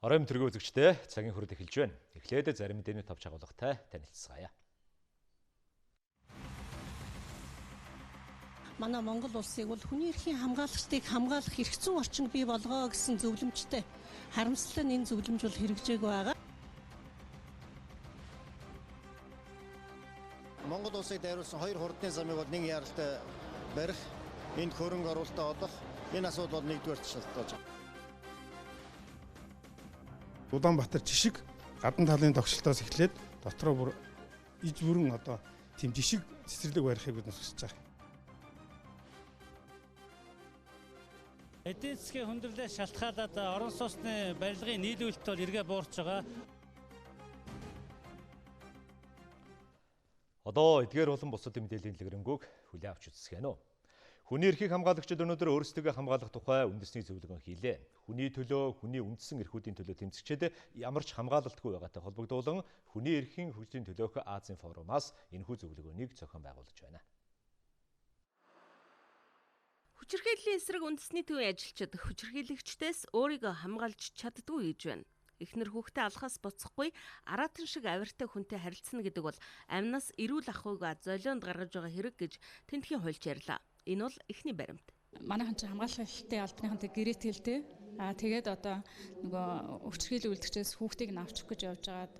Оройн тэргүй үзэгчдээ цагийн хүрд эхэлж байна. Эхлээд зарим мэдээний товч агуулгатай танилцгаая. Манай Монгол улсыг бол хүний эрхийн хамгаалагчдыг хамгаалах эрх зүйн орчин бий болгоо гэсэн зөвлөмжтэй. Харамсалтай нь энэ зөвлөмж бол хэрэгжээгүй байгаа. Монгол улсыг дайруулсан хоёр хурдны замыг бол нэг яралтай барих, энд хөрөнгө оруулалтаа олох энэ асуудал бол нэгдүгээр шалтгаалж байна. Улаанбаатар жишг гадна талын тогшлтоос эхлээд дотроо бүр иж бүрэн одоо тийм жишг цэцэрлэг барихыг бид хүсэж байгаа. Эдийн засгийн хүндрэлээс шалтгаалаад орон сууцны барилгын нийлүүлэлт бол эргээ буурч байгаа. Одоо эдгээр болон бусад мэдээллийн дэлгэрэнгүйг хүлээн авч үздэсгэн үү. Хүний эрхийг хамгаалагчид өнөөдөр өөрсдийгөө хамгаалах тухай үндэсний зөвлөгөө хийлээ. Хүний төлөө, хүний үндсэн эрхүүдийн төлөө тэмцэгчид ямар ч хамгаалалтгүй байгаатай холбогдуулан хүний эрхийн хөгжлийн төлөөх Азийн форумаас энэхүү зөвлөгөөнийг зохион байгуулж байна. Хүчирхийллийн эсрэг үндэсний төвийн ажилчид хүчирхийлэгчдээс өөрийгөө хамгаалж чаддгүй гэж байна. Эхнэр хүүхдээ алхаас буцахгүй араатан шиг авиртай хүнтэй харилцана гэдэг бол амнаас эрүүл ахуйгаа золионд гаргаж байгаа хэрэг гэж тентхийн хуульч ярьлаа. Энэ бол эхний баримт. Манайхан ч хамгаалалтын албаныхантай гэрээтэй. Аа тэгээд одоо нөгөө өвчрхийлэл үлдгчээс хүүхдийг нь авчих гэж явж байгаад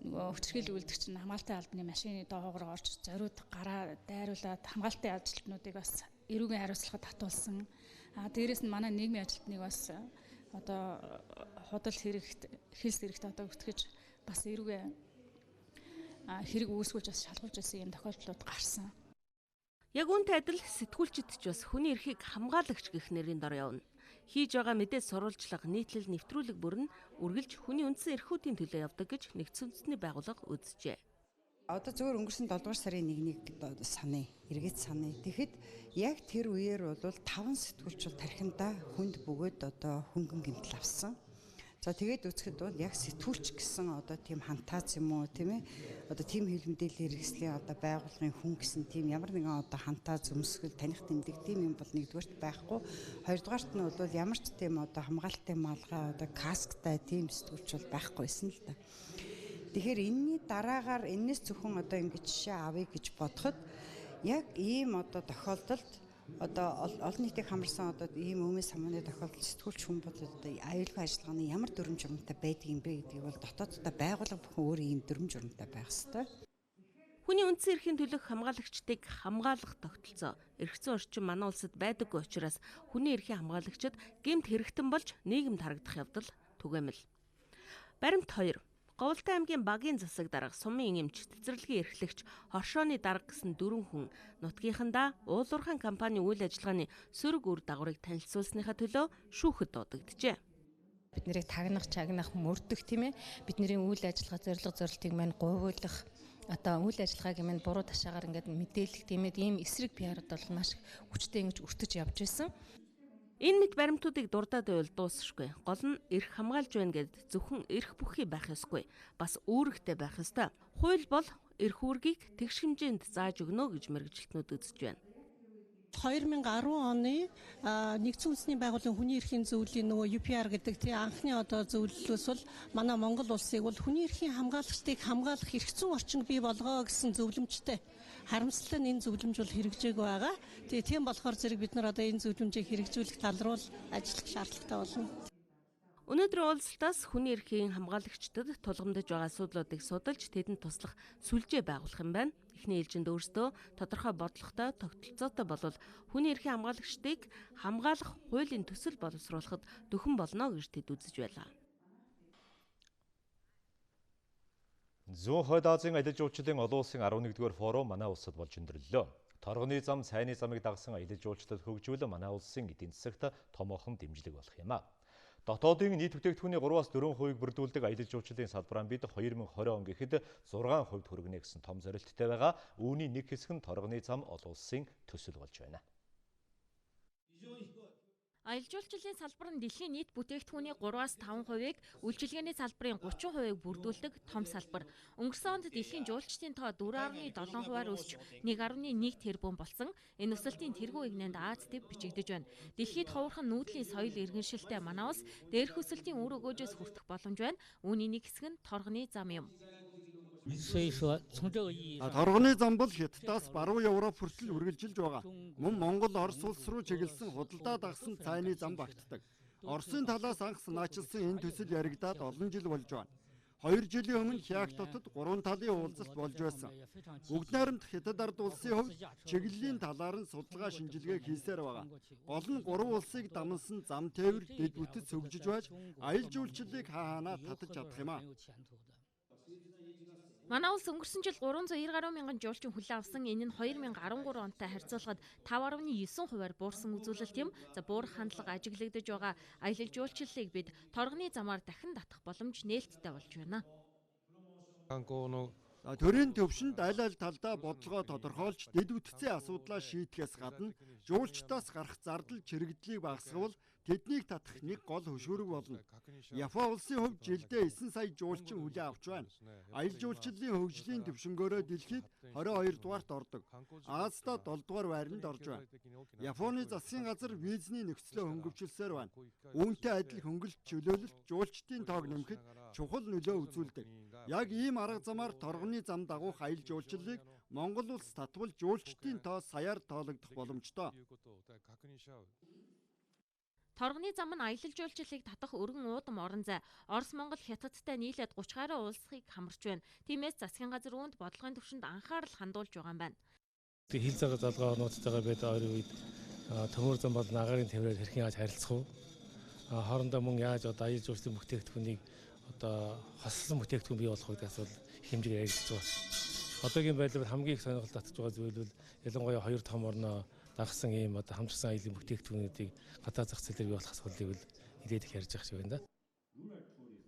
нөгөө өвчрхийлэл үлдгч нь хамгаалтын албаны машины доогоор орж зориуд гараа дайруулад хамгаалтын ажилтнуудыг бас эрүүгийн хариуцлагад татуулсан. Аа дээрэс нь манай нийгмийн ажилтныг бас одоо худал хэрэгт хилс хэрэгт одоо өтгөж бас эрүүгээ хэрэг үүсгүүлж бас шалгуулж байсан юм тохиолдлууд гарсан. Яг үүнтэй адил сэтгүүлчид ч бас хүний эрхийг хамгаалагч гэх нэрийн дор явна. Хийж байгаа мэдээ сурвалжлага, нийтлэл, нэвтрүүлэг бүр нь үргэлж хүний үндсэн эрхүүдийн төлөө явдаг гэж нэгдсэн үндэсний байгууллага үзжээ. Одоо зөвхөн өнгөрсөн 7 дугаар сарын 1-ийг саная, эргээд саная. Тэгэхэд яг тэр үеэр бол 5 сэтгүүлч бол тархиндаа хүнд бөгөөд одоо хөнгөн гэмтэл авсан. За тэгээд үзэхэд бол яг сэтгүүлч гэсэн одоо тийм хантаац юм уу тийм ээ одоо тийм хэвлэл мэдээллийн хэрэгслийн одоо байгууллагын хүн гэсэн тийм ямар нэгэн одоо хантаа зөмсгөл таних тэмдэг тийм юм бол нэгдүгээрт байхгүй. Хоёрдугаарт нь бол ямар ч тийм одоо хамгаалалтын малгай одоо касктай тийм сэтгүүлч бол байхгүй байсан л да. Тэгэхээр энэний дараагаар энэс зөвхөн одоо ингэж жишээ авъя гэж бодоход яг ийм одоо тохиолдолд одоо олон нийтийг хамарсан одоо ийм өмнө самууны тохиолдолд сэтгүүлч хүн бол одоо аюулгүй ажиллагааны ямар дүрэм журамтай байдаг юм бэ гэдгийг бол дотооддоо байгууллага бүхэн өөр ийм дүрэм журамтай байх ёстой. Хүний үндсэн эрхийн төлөх хамгаалагчдыг хамгаалах тогтолцоо эрх зүйн орчин манай улсад байдаггүй учраас хүний эрхийн хамгаалагчид гэмт хэрэгтэн болж нийгэмд харагдах явдал түгээмэл. Баримт 2. Говьлтай аймгийн багийн засаг дарга, сумын эмч, цэцэрлэгийн эрхлэгч, хоршооны дарга гэсэн дөрвөн хүн нутгийнхандаа уулуурхайн компани үйл ажиллагааны сөрөг үр дагаврыг танилцуулсныхаа төлөө шүүхэд дуудагджээ. Бид нарыг тагнах, чагнах, мөрдөх тийм ээ. Бидний үйл ажиллагаа, зорилго зорилтыг мань говьлох, одоо үйл ажиллагааг минь буруу ташаагаар ингээд мэдээлэх тийм ээ. Ийм эсрэг пиард бол маш хүчтэй ингэж өртөж явж исэн. Энэ мэт баримтуудыг дурдаад байвал дуусшгүй. Гол нь эрх хамгаалж байна гэд зөвхөн эрх бүхий байх ёсгүй. Бас үүрэгтэй байх ёстой. Хууль бол эрх үүргийг тэгш хэмжээнд зааж өгнө гэж мэргэжилтнүүд үзэж байна. 2010 оны нэгдсэн үндэсний байгууллагын хүний эрхийн зөвлөлийн нөгөө UPR гэдэг тий анхны одоо зөвлөлөөс бол манай Монгол улсыг бол хүний эрхийн хамгаалагчдыг хамгаалах эрх зүйн орчин бий болгоо гэсэн зөвлөмжтэй. Харамсалтай нь энэ зөвлөмж бол хэрэгжээгүй байгаа. Тэгээ тийм болохоор зэрэг бид нар одоо энэ зөвлөмжийг хэрэгжүүлэх тал руу ажиллах шаардлагатай болно. Өнөөдрийн уулзалтаас хүний эрхийн хамгаалагчдад тулгамдж байгаа асуудлуудыг судалж тэдэнд туслах сүлжээ байгуулах юм байна. Эхний ээлжинд өөрсдөө тодорхой бодлоготой, тогтолцоотой болвол хүний эрхийн хамгаалагчдыг хамгаалах хуулийн төсөл боловсруулахад дөхөн болно гэж тэд үзэж байлаа. Зүүн хойд Азийн аялал жуулчлалын олон улсын 11-р форум манай улсад болж өндөрлөлөө. Торгоны зам, сайны замыг дагсан аялал жуулчлал хөгжүүл манай улсын эдийн засагт томоохон дэмжлэг болох юм а. Дотоодын нийт бүтээгдэхүүний 3-4% бүрдүүлдэг аялал жуулчлалын салбараа бид 2020 он гэхэд 6% хүргэнэ гэсэн том зорилттой байгаа. Үүний нэг хэсэг нь торгоны зам олон улсын төсөл болж байна. Аялал жуулчлалын салбар нь дэлхийн нийт бүтээгдэхүүний 3-аас 5%-ийг, үйлчилгээний салбарын 30%-ийг бүрдүүлдэг том салбар. Өнгөрсөн онд дэлхийн жуулчдын тоо 4.7%-аар өсч 1.1 тэрбум болсон. Энэ өсөлтийн тэргүүн эгнээнд Аз төв бичигдэж байна. Дэлхийд ховорхон нүүдлийн соёл иргэншилтэй манай улс дээрх өсөлтийн үр өгөөжөөс хүртэх боломж байна. Үүний нэг хэсэг нь торгоны зам юм. Торгоны зам бол Хятадаас баруун Европ хүртэл үргэлжилж байгаа. Мөн Монгол, Орос улс руу чиглэсэн худалдаа дагсан цайны зам багтдаг. Оросын талаас анх санаачилсан энэ төсөл яригдаад олон жил болж байна. 2 жилийн өмнө Хятад хотод 3 талын уулзалт болж байсан. Бүгд найрамдах Хятад ард улсын хувьд чиглэлийн талаар нь судалгаа шинжилгээ хийсээр байгаа. Гол нь 3 улсыг дамнасан зам тээвэр дэд бүтэц хөгжиж байж аялал жуулчлалыг хаа хаанаа татаж чадах юм аа. Манай улс өнгөрсөн жил 390 гаруй мянган жуулчин хүлээн авсан. Энэ нь 2013 онтой харьцуулахад 5.9%-аар буурсан үзүүлэлт юм. За, буурах хандлага ажиглагдаж байгаа аялал жуулчлалыг бид торгоны замаар дахин татах боломж нээлттэй болж байна. Төрийн төвшөнд аль аль талдаа бодлогоо тодорхойлж дэд бүтцийн асуудлаа шийдэхээс гадна жуулчдаас гарах зардал чирэгдлийг багасгавал тэднийг татах нэг гол хөшүүрэг болно. Япон улсын хувьд жилдээ 9 сая жуулчин хүлээн авч байна. Аялал жуулчлалын хөгжлийн төвшөнгөөрөө дэлхийд 22 дугаарт ордог. Азидаа 7 дугаар байранд орж байна. Японы засгийн газар визний нөхцлөө хөнгөвчлсээр байна. Үүнтэй адил хөнгөлт чөлөөлөлт жуулчдын тоог нэмэхэд чухал нөлөө үзүүлдэг. Яг ийм арга замаар торгоны зам дагуух аялал жуулчлалыг Монгол улс татвал жуулчдын тоо саяар тоологдох боломжтой. Торгоны зам нь аялал жуулчлалыг татах өргөн уудам орон зай. Орос, Монгол, Хятадтай нийлээд 30 гаруй улсыг хамарч байна. Тиймээс засгийн газар үүнд бодлогын түвшинд анхаарал хандуулж байгаа юм байна. Хил цагаа залгаа орнуудтайгаа бид ойрын үед төмөр зам болон агаарын тээврээр хэрхэн яаж харилцах вэ? Хоорондоо мөн яаж одоо аялал жуулчлалын бүтээгдэхүүнийг одоо хосолсон бүтээгдэхүүн бий болох гэдэг асуудал их хэмжээгээр яригдж байгаа. Одоогийн байдлаар хамгийн их сонирхол татж байгаа зүйл бол ялангуяа хоёр том орноо дагсан ийм одоо хамтарсан аялын бүтээгдэхүүнүүдийг гадаад зах зээлээр бий болох асуудлыг л нэлээд их ярьж байгаа шиг байна да.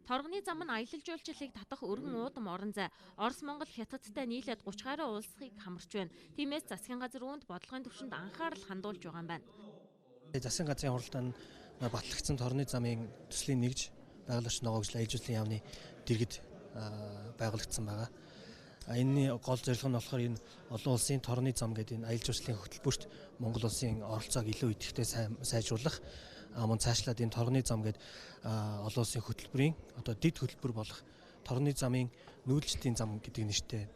Торгоны зам нь аялал жуулчлалыг татах өргөн уудам орон зай. Орос, Монгол, Хятадтай нийлээд 30 гаруй улсыг хамарч байна. Тиймээс засгийн газар үүнд бодлогын түвшинд анхаарал хандуулж байгаа юм байна. Засгийн газрын хуралдаанд батлагдсан торгоны замын төслийн нэгж байгуулагч ногоо хөгжил аялал жуулчлалын яамны дэргэд байгуулагдсан байгаа. Энэний гол зорилго нь болохоор энэ олон улсын торгоны зам гэдэг энэ аялал жуулчлалын хөтөлбөрт Монгол улсын оролцоог илүү идэвхтэй сайжруулах, мөн цаашлаад энэ торгоны зам гэдэг олон улсын хөтөлбөрийн одоо дэд хөтөлбөр болох торгоны замын нүүдэлчдийн зам гэдэг нэртэй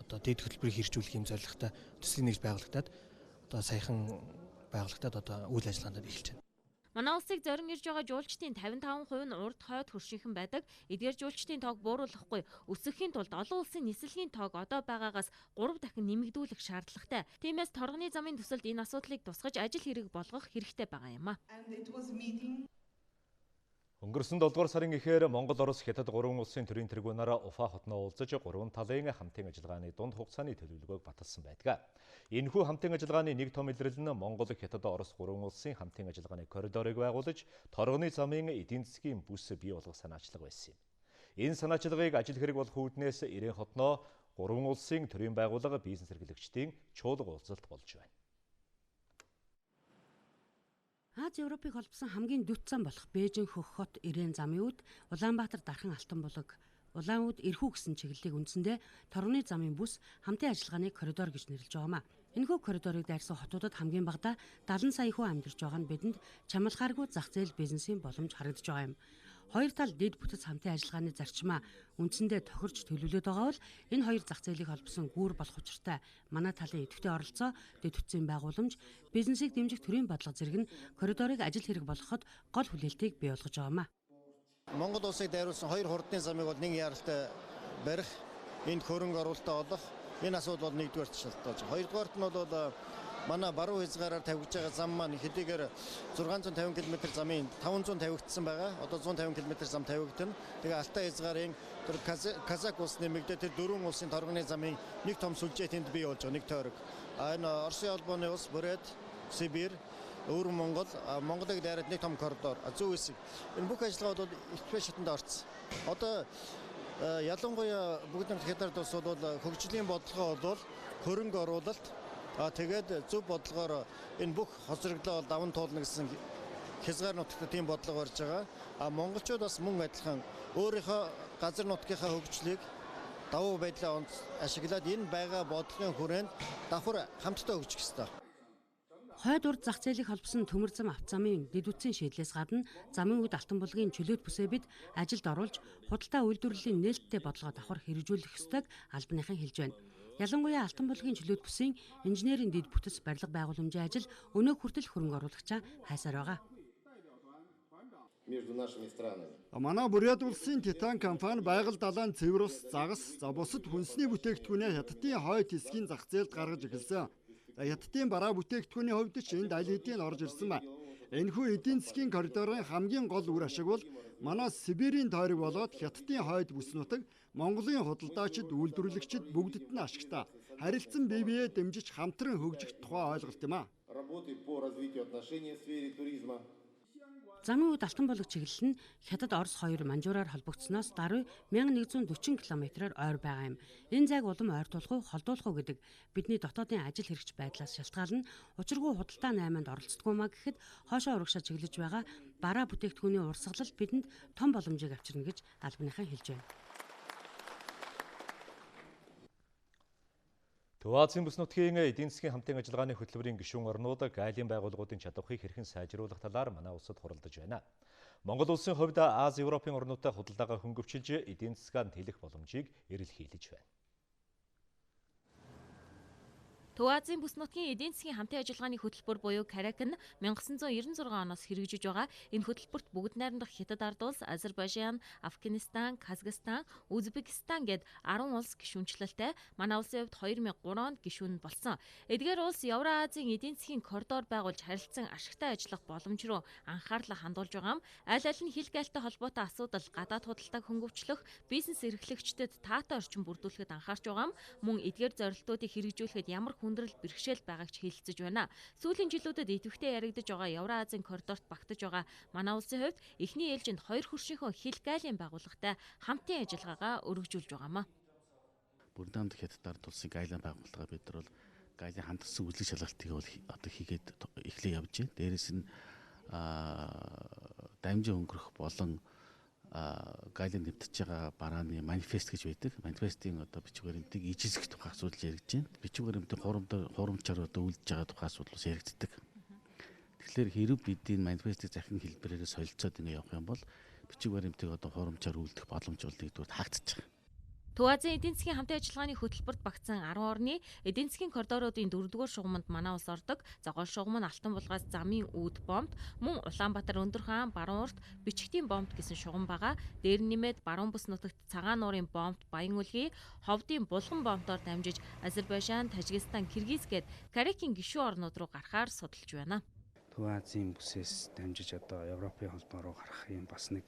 одоо дэд хөтөлбөрийг хэрэгжүүлэх юм зорилготой төслийн нэгж байгуулагдаад одоо саяхан байгуулагдаад одоо үйл ажиллагаанд эхэлж байна. Манай улсыг зорин ирж байгаа жуулчдын 55% нь урд хойд хөршийнхэн байдаг. Эдгээр жуулчдын тоог бууруулахгүй өсөхийн тулд олон улсын нислэгийн тоог одоо байгаагаас 3 дахин нэмэгдүүлэх шаардлагатай. Тиймээс торгоны замын төсөлд энэ асуудлыг тусгаж ажил хэрэг болгох хэрэгтэй байгаа юм а. Өнгөрсөн 7 дугаар сарын эхээр Монгол, Орос, Хятад 3 улсын төрийн тэргүүнээр Уфа хотноо уулзаж 3 талын хамтын ажиллагааны дунд хугацааны төлөвлөгөөг баталсан байдаг. Энэхүү хамтын ажиллагааны нэг том илрэл нь Монгол, Хятад, Орос 3 улсын хамтын ажиллагааны коридорыг байгуулж торгоны замын эдийн засгийн бүс бий болгох санаачлага байсан юм. Энэ санаачлагыг ажил хэрэг болох үүднээс Ирэн хотноо 3 улсын төрийн байгууллага бизнес эрхлэгчдийн чуулга уулзалт болж байна. Аз Европыг холбосон хамгийн дөт зам болох Бээжин хөх хот Ирэн замын үд Улаанбаатар Дархан Алтан булаг Улаан үд Эрхүү гэсэн чиглэлийг үндсэндээ торгоны замын бүс хамтын ажиллагааны коридор гэж нэрлэж байгаамаа. Энэхүү коридорыг дайрсан хотуудад хамгийн багадаа 70 сая хүн амьдарч байгаа нь бидэнд чамлахааргүй зах зээл бизнесийн боломж харагдаж байгаа юм. Хоёр тал дэд бүтэц хамтын ажиллагааны зарчмаа үндсэндээ тохирч төлөвлөд байгаа бол энэ хоёр зах зээлийг холбосон гүүр болох учиртай манай талын идэвхтэй оролцоо, дэд бүтцийн байгууламж, бизнесийг дэмжих төрийн бодлого зэрэг нь коридорыг ажил хэрэг болгоход гол хүлээлтийг бий болгож байгаамаа. Монгол улсыг дайруулсан хоёр хурдны замыг бол нэг яралтай барих, энд хөрөнгө оруулалтаа олох энэ асуудал бол нэгдүгээр шалтгаалж. Хоёрдугаарт нь бол манай баруун хязгаараар тавигдж байгаа зам маань хэдийгээр 650 км замын 500 тавигдсан байгаа. Одоо 150 км зам тавигдана. Тэгээ Алтай хязгаарын тэр Казак улс нэмэгдээ тэр дөрвөн улсын торгоны замын нэг том сүлжээ тэнд бий болж байгаа, нэг тойрог. А энэ Оросын холбооны улс, Бүрээд, Сибирь, Өвөр Монгол, Монголыг дайраад нэг том коридор, зүүн хэсэг. Энэ бүх ажиллагаа бол идэвхтэй шатанд орсон. Одоо ялангуяа бүгд нэг хятад улс бол хөгжлийн бодлогоо бол хөрөнгө оруулалт, Тэгээд зөв бодлогоор энэ бүх хоцроглоо даван туулна гэсэн хязгаар нутагт тийм бодлого барьж байгаа. Монголчууд бас мөн адилхан өөрийнхөө газар нутгийнхаа хөгжлийг давуу байдлаа ашиглаад энэ байгаа бодлогын хүрээнд давхар хамтдаа хөгжих ёстой. Хойд урд зах зээлийг холбосон төмөр зам авто замын дэд үтсийн шийдлээс гадна замын үд Алтан булгийн чөлөөт бүсээ бид ажилд оруулж худалдаа үйлдвэрлэлийн нээлттэй бодлогоо давхар хэрэгжүүлэх ёстойг албаныхан хэлж байна. Ялангуяа Алтан булгийн чөлөөт бүсийн инженерийн дэд бүтэц барилга байгууламжийн ажил өнөө хүртэл хөрөнгө оруулагчаа хайсаар байгаа. Манай Бурят улсын Титан компани байгаль далайн цэвэр ус, загас, за бусад хүнсний бүтээгдэхүүнээ Хятадын хойд хэсгийн зах зээлд гаргаж эхэлсэн. Хятадын бараа бүтээгдэхүүний хувьд ч энд аль хэдийн орж ирсэн байна. Энэхүү эдийн засгийн коридорын хамгийн гол үр ашиг бол манай Сибирийн тойрог болоод Хятадын хойд бүс нутаг Монголын худалдаачид, үйлдвэрлэгчид бүгдэд нь ашигтай. Харилцан бие биеэ дэмжиж хамтран хөгжих тухай ойлголт юм аа. Замын үд Алтан булаг чиглэл нь Хятад, Орос хоёр Манжуураар холбогдсоноос даруй 1140 км-аар ойр байгаа юм. Энэ зайг улам ойртуулах уу, холдуулах уу гэдэг бидний дотоодын ажил хэрэгч байдлаас шалтгаална. Учиргүй худалдаа наймаанд оролцдоггүй маа гэхэд хоошоо урагшаа чиглэж байгаа бараа бүтээгдэхүүний урсгалал бидэнд том боломжийг авчирна гэж албаныхан хэлж байна. Төв Азийн бүс нутгийн эдийн засгийн хамтын ажиллагааны хөтөлбөрийн гишүүн орнууд гаалийн байгууллагуудын чадварыг хэрхэн сайжруулах талаар манай улсад хуралдаж байна. Монгол улсын хувьд Ази, Европын орнуудтай худалдаагаа хөнгөвчилж эдийн засгаа тэлэх боломжийг эрэлхийлж байна. Төв Азийн бүс нутгийн эдийн засгийн хамтын ажиллагааны хөтөлбөр буюу КАРАК нь 1996 оноос хэрэгжиж байгаа. Энэ хөтөлбөрт бүгд найрамдах Хятад ард улс, Азербайжан, Афганистан, Казахстан, Узбекистан гээд 10 улс гишүүнчлэлтэй. Манай улсын хувьд 2003 онд гишүүн болсон. Эдгээр улс Евроазийн эдийн засгийн коридор байгуулж харилцан ашигтай ажиллах боломж руу анхаарлаа хандуулж байгаа юм. Аль аль нь хил гайлтай холбоотой асуудал, гадаад худалдааг хөнгөвчлөх, бизнес эрхлэгчдэд таатай орчин бүрдүүлэхэд анхаарч байгаа юм. Мөн эдгээр зорилтуудыг хэрэгжүүлэхэд ямар хүндрэл бэрхшээл байгааг ч хэлэлцэж байна. Сүүлийн жилүүдэд идэвхтэй яригдаж байгаа Евроазийн коридорт багтаж байгаа манай улсын хувьд эхний ээлжинд хоёр хөршийнхөө хил гайлын байгууллагатай хамтын ажиллагаагаа өргөжүүлж байгаамаа. Бүрэн дамт Хятад ард улсын гайлын байгууллага бид нар бол гайлын хамтсан үзлэг шалгалтыг бол одоо хийгээд эхлээ явж байна. Дээрээс нь дамжин өнгөрөх болон гайлын нэвтэж байгаа барааны манифест гэж байдаг. Манифестийн одоо бичиг баримтыг ижисгэх тухай асуудал яригдж байна. Бичиг баримтын хурамчаар одоо үлдэж байгаа тухай асуудал бас яригддаг. Тэгэхээр хэрэг бидний манифестийг захин хэлбэрээр солилцоод ингэ явах юм бол бичиг баримтыг одоо хурамчаар үлдэх боломж бол нэгдүгээр хаагдчих. Төв Азийн эдийн засгийн хамтын ажиллагааны хөтөлбөрт багтсан 10 орны эдийн засгийн коридоруудын 4-р шугамд манай улс ордог. За гол шугам нь Алтан булгаас замын үүд бомбд, мөн Улаанбаатар өндөр хаан, баруун урт бичгтийн бомбд гэсэн шугам байгаа. Дээр нь нэмээд баруун бүс нутагт Цагаан нуурын бомбд, Баян-Үлгий, Ховдын булган бомбдоор дамжиж Азербайжан, Тажикстан, Киргиз гээд КАРАК-ийн гишүүн орнууд руу гарахаар судалж байна. Төв Азийн бүсээс дамжиж одоо Европын холбоо руу гарах юм бас нэг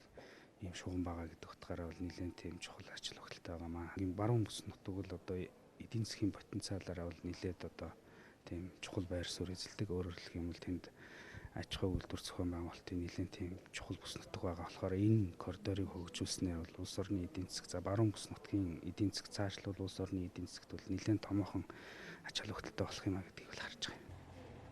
ийм шугам байгаа гэдэг утгаараа бол нэлээд тийм чухал ач холбогдолтой байгаамаа. Ийм баруун бүс нутаг бол одоо эдийн засгийн потенциалаараа бол нэлээд одоо тийм чухал байр суурь эзэлдэг. Өөрөөр хэлэх юм бол тэнд аж ахуй үйлдвэр зохион байгуулалтын нэлээд тийм чухал бүс нутаг байгаа болохоор энэ коридорыг хөгжүүлснээр бол улс орны эдийн засаг, за баруун бүс нутгийн эдийн засаг цаашлуул улс орны эдийн засагт бол нэлээд томоохон ач холбогдолтой болох юм а гэдгийг бол харж байгаа юм.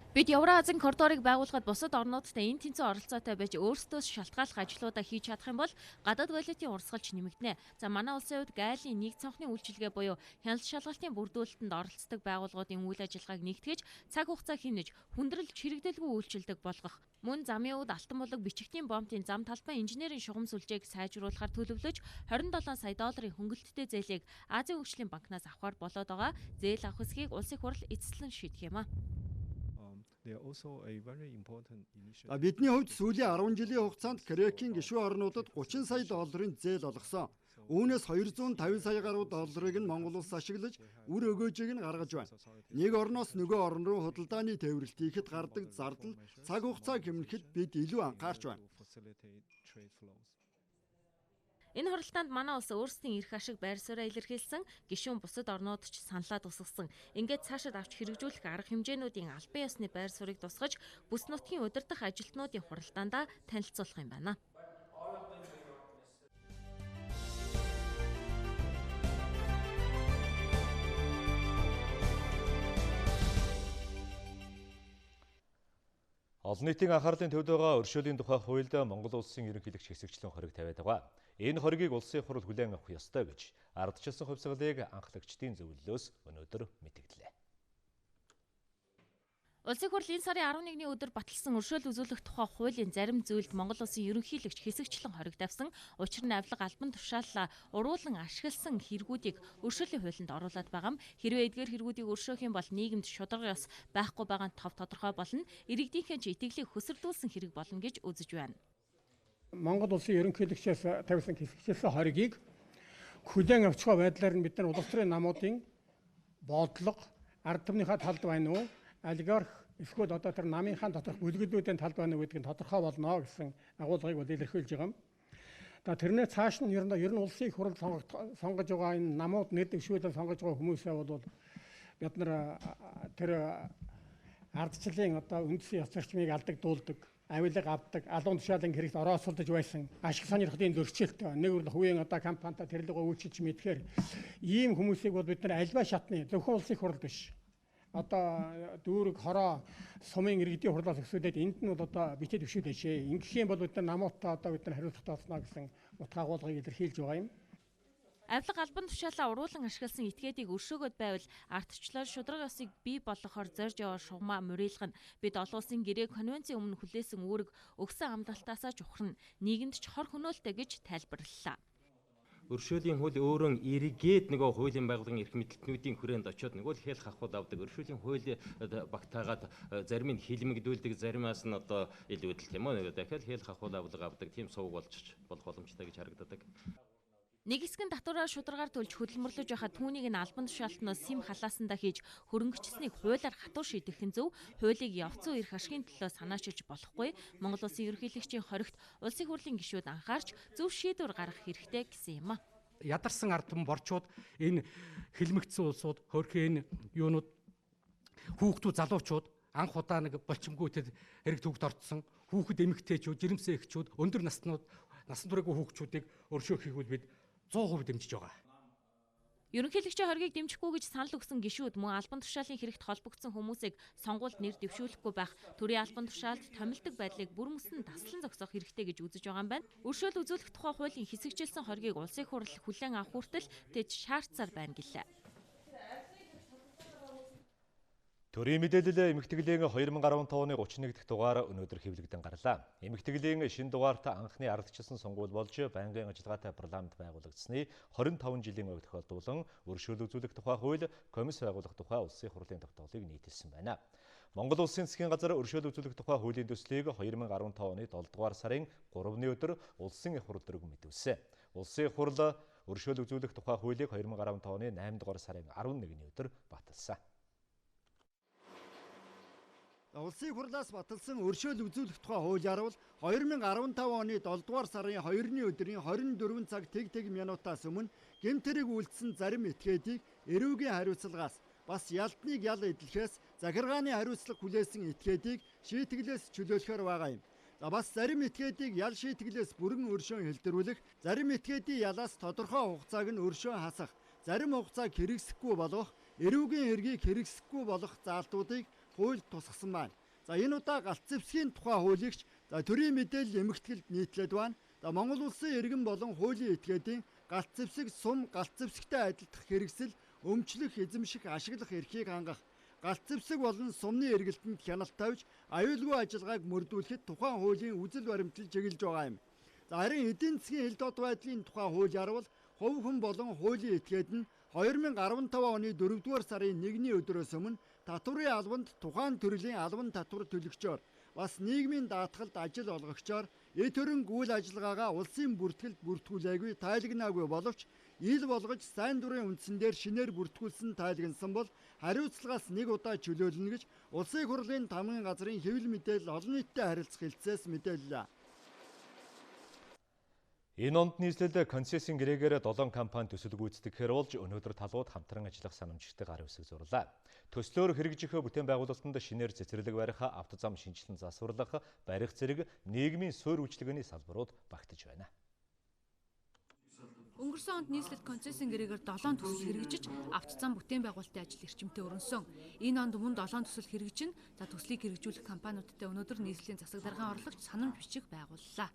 Бид Евроазийн коридорыг байгуулахад бусад орнуудтай энэ тэнцэн оролцоотой байж өөрсдөөс шалтгааллах ажлуудаа хийж чадах юм бол гадаад валютын урсгалч нэмэгдэнэ. За манай улсын хувьд гайлын нэг цонхны үйлчилгээ буюу хяналт шалгалтын бүрдүүлэлтэнд оролцдог байгууллагуудын үйл ажиллагааг нэгтгэж цаг хугацаа хэмнэж хүндрэл чирэгдэлгүй үйлчилдэг болгох. Мөн замын үүд Алтан булаг бичгтийн бомбын зам талбай инженерийн шугам сүлжээг сайжруулахар төлөвлөж 27 сая долларын хөнгөлөлттэй зээлийг Азийн хөгжлийн банкнаас авахар болоод байгаа. Зээл авах хэсгийг улсын их хурл эцэслэн шийдэх юм а. Бидний хувьд сүүлийн 10 жилийн хугацаанд КАРАК-ийн гишүүн орнуудад 30 сая долларын зээл олгосон. Үүнээс 250 сая гаруй долларыг нь Монгол улс ашиглаж үр өгөөжийг нь гаргаж байна. Нэг орноос нөгөө орн руу худалдааны тээвэрлэлт хийхэд гардаг зардал цаг хугацаа хэмнэхэд бид илүү анхаарч байна. Энэ хуралдаанд манай улс өөрсдийн эрх ашиг байр сууриа илэрхийлсэн, гишүүн бусад орнууд ч саналаа тусгасан. Ингээд цаашид авч хэрэгжүүлэх арга хэмжээнүүдийн албан ёсны байр суурийг тусгаж, бүс нутгийн удирдах ажилтнуудын хуралдаандаа танилцуулах юм байна. Олон нийтийн анхаарлын төвд байгаа өршөөлийн тухай хуульд Монгол улсын ерөнхийлөгч хэсэгчлэн хориг тавиад байгаа. Энэ хоригийг улсын хурал хүлээн авах ёстой гэж ардчилсан хувьсгалыг анхлагчдын зөвлөлөөс өнөөдөр мэдэгдлээ. Улсын хурл энэ сарын 11-ний өдөр баталсан өршөөл үзүүлэх тухай хуулийн зарим зүйлд Монгол улсын ерөнхийлөгч хэсэгчлэн хориг тавьсан. Учир нь авилга албан тушаалаа уруулан ашигласан хэрэгүүдийг өршөөлийн хуулинд оруулаад байгаа юм. Хэрвээ эдгээр хэрэгүүдийг өршөөх юм бол нийгэмд шударга ёс байхгүй байгаа нь тов тодорхой болно. Иргэдийнхээ ч итгэлийг хөсөрдүүлсэн хэрэг болно гэж үзэж байна. Монгол улсын ерөнхийлөгчөөс тавьсан хэсэгчлэн хоригийг хүлээн авчих байдлаар нь бид нар улс төрийн намуудын бодлого, ард түмнийхээ талд байна уу? Олигарх эсвэл одоо тэр намынхаа доторх бүлэглүүдийн талд байна уу гэдг нь тодорхой болно гэсэн агуулгыг бол илэрхийлж байгаа юм. За тэрнээ цааш нь ер нь улсын их хурл сонгож байгаа энэ намууд нэр дэвшүүлэн сонгож байгаа хүмүүсээ бол бид нар тэр ардчлалын одоо үндсэн ёс зарчмыг алдагдуулдаг, авилга авдаг, алуун тушаалын хэрэгт орооцолдож байсан ашиг сонирхлын зөрчилт нэг үр хувийн одоо компанитай тэрлэгөө үйлчилж мэдхээр ийм хүмүүсийг бол бид нар альва шатны зөвхөн улсын их хурл биш. Одоо дүүрэг хороо сумын иргэдийн хурлаас өсвөлээд энд нь бол одоо бичээд дэвшүүлээч. Ингэх юм бол бид нар намуудтай одоо бид нар хариуцлагатай болно гэсэн утга агуулгыг илэрхийлж байгаа юм. Авилга албан тушаалаа уруулан ашигласан этгээдийг өршөөгөөд байвал ардчлал шударга ёсыг бий болгохоор зорж яваа шугамаа мурийлгана. Бид олон улсын гэрээ конвенцийн өмнө хүлээсэн үүрэг өгсөн амлалтаасаа ч ухарна. Нийгэмд ч хор хөнөөлтэй гэж тайлбарлалаа. Өршөөлийн хууль өөрөө эргээд нөгөө хуулийн байгууллагын эрх мэдэлтнүүдийн хүрээнд очиод нөгөө л хэл хахуул авдаг. Өршөөлийн хууль багтаагаад зарим нь хилмигдүүлдэг, заримаас нь одоо илүүдэл тийм үү нөгөө дахиад хэл хахуул авлага авдаг тийм сувг болж болох боломжтой гэж харагддаг. Нэг хэсэг нь татвараа шударгаар төлж хөдөлмөрлөж байхад түүнийг нь албан тушаалтнаас сэм халаасандаа хийж хөрөнгөчснийг хуулиар хатуу шийдэх нь зөв. Хуулийг явц уу эрх ашигын төлөө санаачилж болохгүй. Монгол улсын ерөнхийлөгчийн хоригт улсын хурлын гишүүд анхаарч зөв шийдвэр гаргах хэрэгтэй гэсэн юм а. Ядарсан ард түмэн борчууд энэ хилмигдсэн улсууд хөрхийн энэ юунууд хүүхдүүд залуучууд анх удаа нэг болчимгүй тэр хэрэг төвд орцсон хүүхэд эмэгтэйчүүд, жирэмсэн эхчүүд, өндөр наснууд, насан туршгүй хүүхчүүдийг өршөөхийг бид 100% дэмжиж байгаа. Ерөнхийлөгчийн хоргийг дэмжихгүй гэж санал өгсөн гишүүд мөн албан тушаалын хэрэгт холбогдсон хүмүүсийг сонгуульд нэр дэвшүүлэхгүй байх, төрийн албан тушаалд томилдог байдлыг бүр мөсөн таслан зогсоох хэрэгтэй гэж үзэж байгаа юм байна. Өршөөл үзүүлэх тухай хуулийн хэсэгчилсэн хоргийг улсын хурал хүлээн авах хүртэл тэд шаардсаар байна гэлээ. Төрийн мэдээлэл эмэгтгэлийн 2015 оны 31 дахь дугаар өнөөдөр хэвлэгдэн гарлаа. Эмэгтгэлийн шинэ дугаарт анхны ардчилсан сонгуул болж байнгын ажиллагаатай парламент байгуулагдсаны 25 жилийн ойг тохиолдуулан өршөөл үзүүлэх тухай хууль, комисс байгуулах тухай улсын хурлын тогтоолыг нийтэлсэн байна. Монгол улсын засгийн газар өршөөл үзүүлэх тухай хуулийн төслийг 2015 оны 7 дугаар сарын 3-ны өдөр улсын их хурл дөрөв мэдүүлсэн. Улсын их хурл өршөөл үзүүлэх тухай хуулийг 2015 оны 8 дугаар сарын 11-ний өдөр баталсан. Улсын хурлаас баталсан өршөөл үзүүлэх тухай хуулиар бол 2015 оны 7 дугаар сарын 2-ны өдрийн 24 цаг тэг минутаас өмнө гэмт хэрэг үйлдсэн зарим этгээдийг эрүүгийн хариуцлагаас бас ялтныг ял эдлэхээс захиргааны хариуцлага хүлээсэн этгээдийг шийтгэлээс чөлөөлөхөөр байгаа юм. За бас зарим этгээдийг ял шийтгэлээс бүрэн өршөөн хэлдвэрлэх, зарим этгээдийн ялаас тодорхой хугацааг нь өршөөн хасах, зарим хугацааг хэрэгсэхгүй болгох, эрүүгийн хэргийг хэрэгсэхгүй болох заалтуудыг хуульд тусгасан байна. За энэ удаа галт зэвсгийн тухай хуулийг за төрийн мэдээлэл эмэгтгэлд нийтлээд байна. За Монгол улсын иргэн болон хуулийн этгээдийн галт зэвсэг сум галт зэвсэгтэй адилтгах хэрэгсэл өмчлөх, эзэмших, ашиглах эрхийг хангах, галт зэвсэг болон сумны эргэлтэнд хяналт тавьж аюулгүй ажиллагааг мөрдүүлэхэд тухайн хуулийн үзэл баримтлал чиглэж байгаа юм. За харин эдийн засгийн хил дот байдлын тухай хуулиар бол хувь хүн болон хуулийн этгээд нь 2015 оны 4-р сарын 1-ний өдрөөс өмнө татварын албанд тухайн төрлийн албан татвар төлөгчөөр бас нийгмийн даатгалд ажил олгогчоор эд хөрөнгө үйл ажиллагаагаа улсын бүртгэлд бүртгүүлээгүй тайлагнаагүй боловч ил болгож сайн дурын үндсэн дээр шинээр бүртгүүлсэн тайлагнасан бол хариуцлагаас нэг удаа чөлөөлнө гэж Улсын их хурлын тамгын газрын хэвлэл мэдээлэл олон нийттэй харилцах хэлтсээс мэдээллээ. Энэ онд нийслэл концессийн гэрээгээр 7 компани төсөл гүйцэтгэхээр болж өнөөдөр талууд хамтран ажиллах санамжтай гар үсэг зурлаа. Төслөөр хэрэгжих бүтээн байгуулалтанд шинээр цэцэрлэг барих, автозам шинжилэн засварлах, барих зэрэг нийгмийн суурь үйлчилгээний салбарууд багтаж байна. Өнгөрсөн онд нийслэл концессийн гэрээгээр 7 төсөл хэрэгжиж, автозам бүтээн байгуулалтын ажил эрчимтэй өрнөсөн. Энэ онд мөн 7 төсөл хэрэгжинэ. За төслийг хэрэгжүүлэх компаниудтай өнөөдөр нийслэлийн засаг даргын орлогч санамж бичих байгууллаа.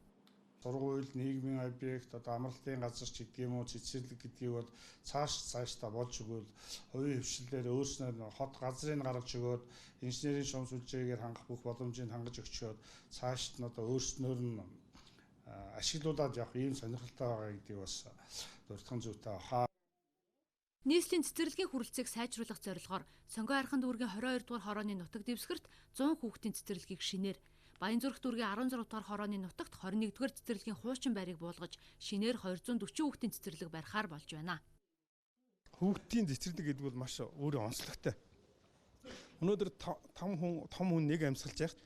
Сургууль, нийгмийн объект, одоо амралтын газар ч гэдэг юм уу, цэцэрлэг гэдгийг бол цаашдаа болж өгвөл хувийн хвшлээр өөрснөө хот газрыг гаргаж өгөөд инженерийн шуум сүлжээгээр хангах бүх боломжийг хангаж өгчөөд цаашд нь одоо өөрснөөр нь ашиглуулад явах ийм сонирхолтой байгаа гэдгийг бас дурдах зүйтэй хаа. Нийслэлийн цэцэрлэгийн хүрэлцээг сайжруулах зорилгоор Сонгон архан дүүргийн 22 дугаар хорооны нутаг дэвсгэрт 100 хүүхдийн цэцэрлэгийг шинээр, Баянзүрх дүүргийн 16 дугаар хорооны нутагт 21 дугаар цэцэрлэгийн хуучин байрыг буулгаж шинээр 240 хүүхдийн цэцэрлэг барихаар болж байна. Хүүхдийн цэцэрлэг гэдэг бол маш өөрөө онцлогтой. Өнөөдөр том хүн нэг амьсгалж яхад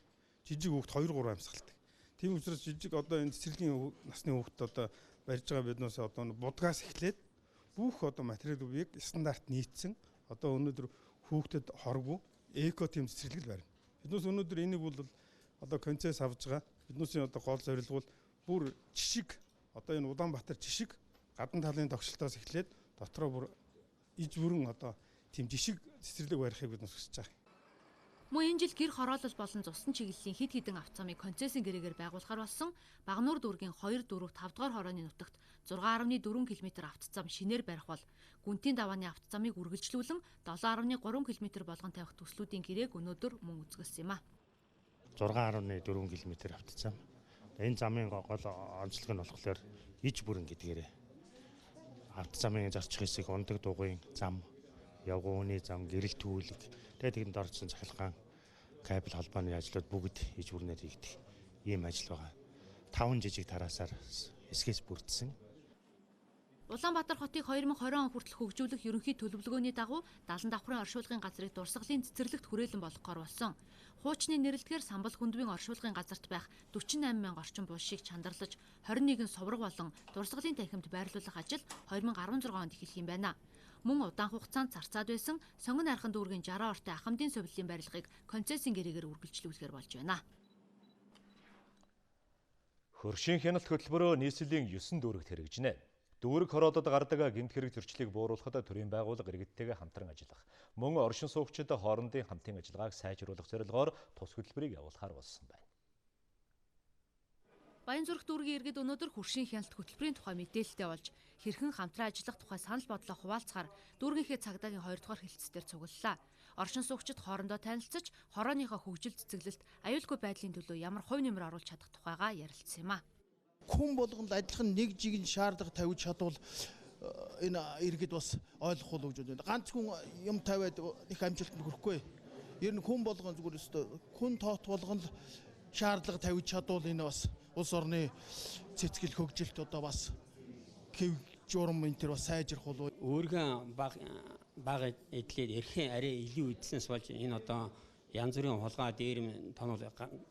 жижиг хүүхд 2 3 амьсгалдаг. Тийм учраас жижиг одоо энэ цэцэрлэгийн насны хүүхд одоо барьж байгаа биднээс одоо будгаас эхлээд бүх одоо материалыг стандарт нийцсэн одоо өнөөдөр хүүхдэд хоргүй эко тийм цэцэрлэг л барина. Биднээс өнөөдөр энийг бол одоо концесс авж байгаа. Биднээсийн одоо гол зорилго бол бүр жишиг одоо энэ Улаанбаатар жишиг гадна талын тогшлтоос эхлээд дотроо бүр иж бүрэн одоо тийм жишиг цэцэрлэг барихыг бид хүсэж байгаа. Мөн энэ жил гэр хороолол болон цусан чиглэлийн хэд хэдэн автозамыг концессийн гэрээгээр байгуулахар болсон. Багануур дүүргийн 2, 4, 5 дугаар хорооны нутагт 6.4 км автозам шинээр барих бол Гүнтийн давааны автозамыг үргэлжлүүлэн 7.3 км болгон тавих төслүүдийн гэрээг өнөөдөр мөн үзэсгэлсэн юм а. 6.4 км автозам. Энэ замын гол онцлог нь болохоор иж бүрэн гэдгээрээ автозамын зорчих хэсэг ундаг дугуйн зам, явгууны зам, гэрэл түүлэг, тэгээд тэнд орсон цахилгаан кабель холбооны ажлууд бүгд иж бүрнээр хийгдэх ийм ажил байгаа. 5 жижиг тараасаар хэсгээс бүрдсэн. Улаанбаатар хотыг 2020 он хүртэл хөгжүүлэх ерөнхий төлөвлөгөөний дагуу 70 давхрын оршуулгын газрыг дурсгалын цэцэрлэгт хүрээлэн болгохоор болсон. Хуучны нэрлэдгээр самбал хүндвийн оршуулгын газарт байх 48 мянга орчим булшийг чандарлаж 21 сувраг болон дурсгалын танхимд байрлуулах ажил 2016 онд эхлэх юм байна. Мөн удаан хугацаанд зарцаад байсан Сонгон архан дүүргийн 60 ортой ахамдын совиллын барилгыг концессийн гэрээгээр үргэлжлүүлэхээр болж байна. Хөршийн хяналт хөтөлбөрөө нийслэлийн 9 дүүрэгт хэрэгжинэ. Дүүрэг хороолоод гардаг гэмт хэрэг зөрчлийг бууруулахад төрийн байгууллага иргэдтэйгээ хамтран ажиллах, мөн оршин суугчид хоорондын хамтын ажиллагааг сайжруулах зорилгоор тус хөтөлбөрийг явуулахар болсон байна. Баянзүрх дүүргийн иргэд өнөөдөр хөршийн хяналт хөтөлбөрийн тухай мэдээлэлтэй болж хэрхэн хамтран ажиллах тухай санал бодлоо хуваалцахаар дүүргийнхээ цагдаагийн 2 дугаар хэлцээр цуглалаа. Оршин суугчид хоорондоо танилцаж, хорооныхоо хөгжил цэцэглэлт, аюулгүй байдлын төлөө ямар хувь нэмэр оруулж чадах тухайгаа ярилцсан юм а. Хүн болгонд адилхан нэг жигэн шаардлага тавьж чадвал энэ иргэд бас ойлгох уу гэж байна. Ганц хүн юм тавиад их амжилтанд хүрэхгүй. Ер нь хүн болгон зүгээр өстө хүн тоот болгон л шаардлага тавьж чадвал энэ бас улс орны цэцгэл хөгжилт одоо бас хэв журам энэ төр бас сайжрах болов. Өөргөн бага эдлээд эрхэн арай илүү эдсэнс болж энэ одоо янз бүрийн хулгай дээрэм тонол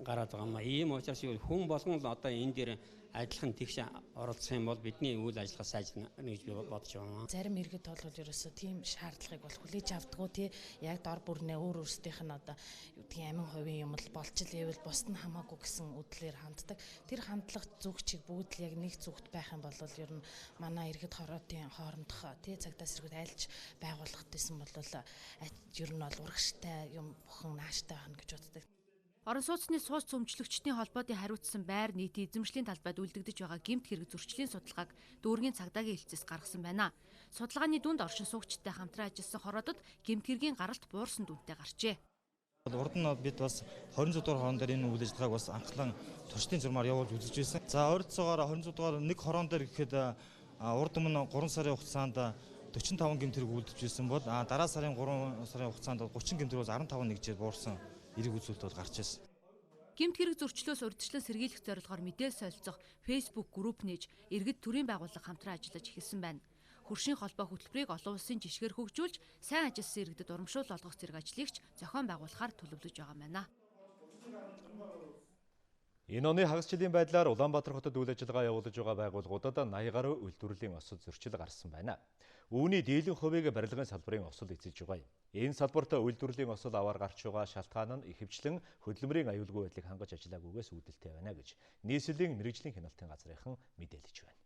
гараад байгаа юм а. Ийм учраас хүн болгон л одоо энэ дээр адилхан тэгш оролцох юм бол бидний үйл ажиллагаа сайжирна гэж би бодож байна. Зарим иргэд бол ерөөсөө тийм шаардлагыг бол хүлээж авдаггүй тий. Яг дор бүрнээ өөр өөрсдийнх нь одоо юу гэдгийг амин хувийн юм л болж л ивэл бусд нь хамаагүй гэсэн үдлээр ханддаг. Тэр хандлага зүг чиг бүгд л яг нэг зүгт байх юм бол ер нь манай иргэд хороотын хоорондох тий цагдаа сэргүүд айлж байгууллагат байсан бол ер нь бол урагштай юм бүхэн нааштай байна гэж боддог. Орон сууцны сууц өмчлөгчдийн холбоотын хариуцсан байр нийтийн эзэмшлийн талбайд үлдэгдэж байгаа гэмт хэрэг зөрчлийн судалгааг дүүргийн цагдаагийн хэлцээс гаргасан байна. Судалгааны дүнд оршин суугчтай хамтран ажилласан хороодод гэмт хэргийн гаралт буурсан дүнтэй гарчээ. Урд нь бид бас 26 дугаар хорон дээр энэ үйл ажиллагааг бас анхлан туршдын зурмаар явуулж үзэж байсан. За ойролцоогоор 26 дугаар нэг хорон дээр гэхэд урд өмнө 3 сарын хугацаанд 45 гэмт хэрэг үлдэж байсан бол дараа сарын 3 сарын хугацаанд 30 гэмт хэрэг 15 нэгжээр буурсан эрэг үзүүлэлт бол гарч ирсэн. Гэмт хэрэг зөрчлөөс урьдчилан сэргийлэх зорилгоор мэдээлэл солилцох Facebook групп нээж иргэд төрийн байгууллага хамтран ажиллаж эхэлсэн байна. Хөршийн холбоо хөтөлбөрийг олон улсын жишгээр хөгжүүлж сайн ажилласан иргэдэд урамшуул олгох зэрэг ажлыг ч зохион байгуулахаар төлөвлөж байгаа юм байна. Энэ оны хагас жилийн байдлаар Улаанбаатар хотод үйл ажиллагаа явуулж байгаа байгууллагуудад 80 гаруй үйлдвэрлэлийн осол зөрчил гарсан байна. Үүний дийлэн хувийг барилгын салбарын осол эзэлж байгаа юм. Энэ салбарт үйлдвэрлэлийн осол аваар гарч байгаа шалтгаан нь ихэвчлэн хөдөлмөрийн аюулгүй байдлыг хангаж ажиллаагүйгээс үүдэлтэй байна гэж нийслэлийн мэргэжлийн хяналтын газрынхан мэдээлж байна.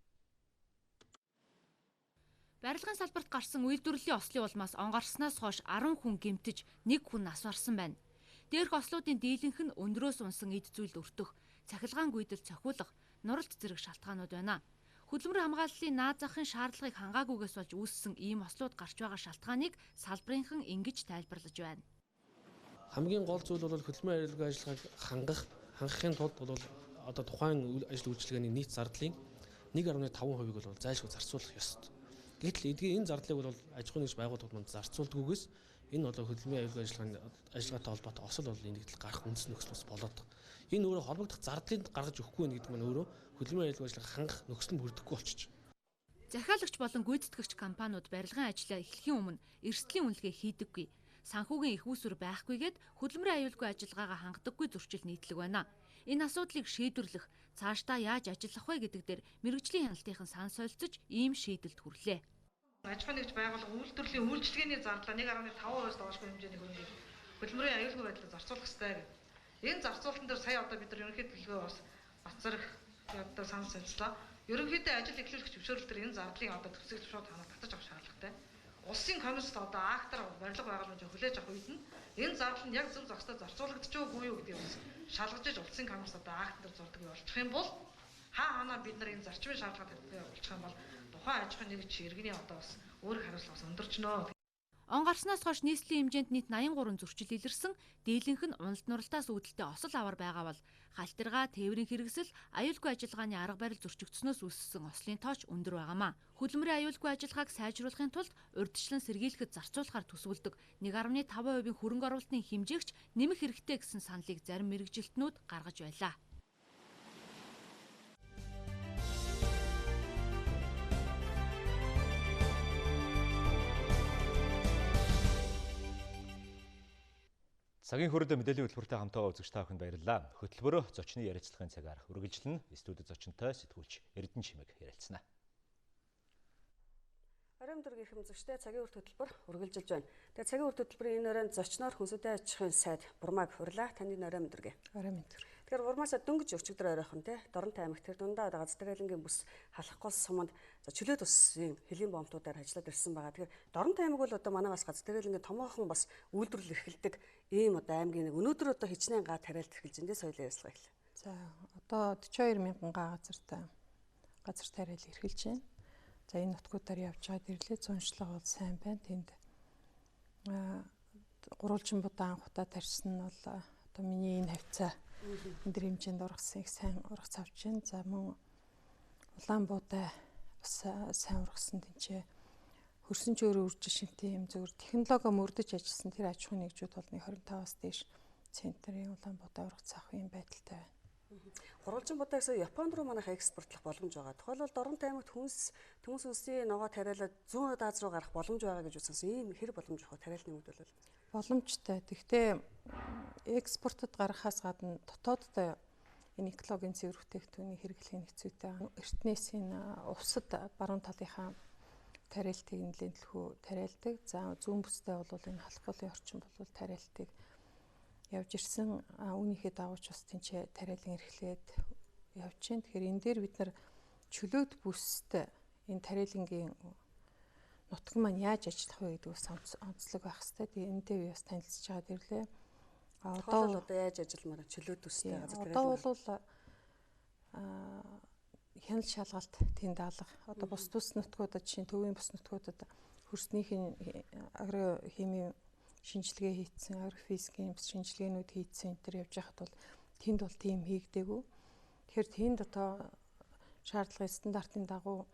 Барилгын салбарт гарсан үйлдвэрлэлийн ослын улмаас он гарснаас хойш 10 хүн гэмтэж, 1 хүн нас барсан байна. Дээрх ослуудын дийлэнх нь өндрөөс унсан эд зүйлд өртөх, цахилгаан гүйдэл цохиулах, нуралт зэрэг шалтгаанууд байна. Хөдөлмөр хамгааллын наад захын шаардлагыг хангаагүйгээс болж үүссэн ийм ослууд гарч байгаа шалтгааныг салбарынхан ингэж тайлбарлаж байна. Хамгийн гол зүйл бол хөдөлмөрийн аюулгүй ажиллагааг хангахын тулд бол одоо тухайн ажил үйлчилгээний нийт зардлын 1.5%-ийг бол зайлшгүй зарцуулах ёстой. Гэтэл эдгээр энэ зардлыг бол аж ахуйн нэгж байгууллагууд манд зарцуулдгүйгээс энэ бол хөдөлмөрийн аюулгүй ажиллагаатай холбоотой осол бол энэ гэдэл гарах үндэс нөхцөл бас болоод байгаа. Энэ өөрөө холбогдох зардлыг гаргаж өгөхгүй нэ гэдэг нь өөрөө хөдөлмөрийн аюулгүй ажиллагаа хангах нөхцөл нь бүрдэхгүй болчих. Захиалагч болон гүйцэтгэгч компаниуд барилгын ажлаа эхлэхийн өмнө эрсдлийн үнэлгээ хийдэггүй. Санхүүгийн их үүсвэр байхгүйгээд хөдөлмөрийн аюулгүй ажиллагаагаа хангадаггүй зөрчил нийтлэг байна. Энэ асуудлыг шийдвэрлэх, цаашдаа яаж ажиллах вэ гэдэг дээр мэргэжлийн хяналтынхан сан солилцож ийм шийдэлд хүрлээ. Аж ахуйн нэгж байгууллага үйлдвэрлэлийн үйлчилгээний зардлаа 1.5%-аас доошгүй хэмжээний хөрөнгийг хөдөлмөрийн аюулгүй байдлаар зарцуулах ёстой гэх. Энэ зарцуулалтан дээр сая одоо бид нар ерөнхий төлөвлөгөө бас Батцэрэг одоо санал солилцлоо. Ерөнхийдөө ажил эхлүүлэх зөвшөөрөл төр энэ зардлын одоо төсгийг шууд танаа татаж авах шаардлагатай. Улсын комисс одоо актаар барилга байгууламж хүлээж авах үед нь энэ зардал нь яг зөв зохистой зарцуулагдчих уугүй юу гэдгийг бас шалгаж иж улсын комисс одоо акт дээр зурдаг болчих юм бол хаа ханаа бид нар энэ зарчмын шаардлага тавьдаг болчих юм бол тухайн аж ахуйн нэгж иргэний одоо бас өөрөх хариуцлага бас өндөрчнөө. Он гарснаас хойш нийслэлийн хэмжээнд нийт 83 зөрчил илэрсэн, дийлэнх нь уналт нуралтаас үүдэлтэй осол авар байгаа бол халтиргаа, тээврийн хэрэгсэл, аюулгүй ажиллагааны арга барил зөрчигдснөөс үүссэн ослын тооч өндөр байгаамаа. Хөдөлмөрийн аюулгүй ажиллагааг сайжруулахын тулд урьдчилан сэргийлэхэд зарцуулахар төсөвлөдөг 1.5%-ийн хөрөнгө оруулалтын хэмжээгч нэмэх хэрэгтэй гэсэн саналыг зарим мэргэжилтнүүд гаргаж байлаа. Цагийн хүрээд мэдээллийн хөтөлбөртэй хамтаа үзэгч та бүхэнд баярлалаа. Хөтөлбөрөө зочны ярилцлагын цагаар үргэлжлэн студид зочинтой сэтгүүлч Эрдэнэ Чимэг ярилцсана. Оройн өдөр гэх үзэгчтэй цагийн үрт хөтөлбөр үргэлжилж байна. Тэгээ цагийн үрт хөтөлбөрийн энэ оройн зочноор хүнсүдэ аж ахуйн сайд Бурмаг хурлаа. Таны оройн өдөр гэ. Оройн өдөр. Тэгэхээр Бурмаасаа дөнгөж өчигдөр оройхон те Дорнот аймагт тэр дундаа Газтагалангийн бүс Халахгүй суманд чөлөөт улсын хөлийн бомтуудаар ажиллаад ирсэн байгаа. Тэгэхээр Дорнот аймаг бол одоо манай бас Газтагалангийн томоохон бас үйлдвэрлэл эрхэлдэг ийм одоо аймгийн нэг өнөөдөр одоо хичнээн га тариалт эрхэлж энэ соёлын ярилцлага эхэллээ. За одоо 42 мянган га газартай газар тариал эрхэлж байна. За энэ нутгуудаар явж байгаа дэрлээ зуншлага бол сайн байна. Тэнд гурвалжин будаа анх удаа тарьсан нь бол одоо миний энэ хавцаа өндөр хэмжээнд ургасан их сайн ургац авч байна. За мөн Улаанбуудаа бас сайн ургасан тэнцээ хөрсөн ч өөрөө үржил шинтэй юм зөвөр технологи мөрдөж ажилласан тэр аж ахуйн нэгжүүд бол 25-аас дээш центрийн Улаанбуудаа ургац авах юм байдалтай байна. Гурвалжин будаа гэсэн Японд руу манайх экспортлох боломж байгаа. Тухайлбал Дорнот аймагт хүнс, төмөс үнсний ногоо тариалаад зүүн Аз руу гарах боломж байгаа гэж үзсэн. Ийм хэр боломж вэ? Тариалны үед бол боломжтой. Гэхдээ экспортод гаргахаас гадна дотооддоо энэ экологийн цэвэр бүтээгдэхүүний хэрэглэх нь хэцүүтэй. Эртнээс энэ увсад баруун талынхаа тариалтыг нэлээд төлхөө тариалдаг. За зүүн бүстэй бол энэ халахгуулын орчин бол тариалтыг явж ирсэн. Үүнийхээ дагуу ч бас тэнцээ тариалан эрхлээд явж байна. Тэгэхээр энэ дээр бид нар чөлөөт бүстэй энэ тариалангийн нутаг маань яаж ажиллах вэ гэдэг бас онцлог байх хэрэгтэй. Тэгээ энэтэй би бас танилцж байгаа дэрлээ. Одоо яаж ажилламаар чөлөөт бүстэй газар тариалан. Одоо бол хяналт шалгалт тэнд алга. Одоо бус тус нутгуудад жишээ нь төвийн бус нутгуудад хөрснийх нь агрохимийн шинжилгээ хийцэн, агрофизикийн шинжилгээнүүд хийцэн энэ төр явж байхад бол тэнд бол тийм хийгдээгүй. Тэгэхээр тэнд одоо шаардлагын стандартын дагуу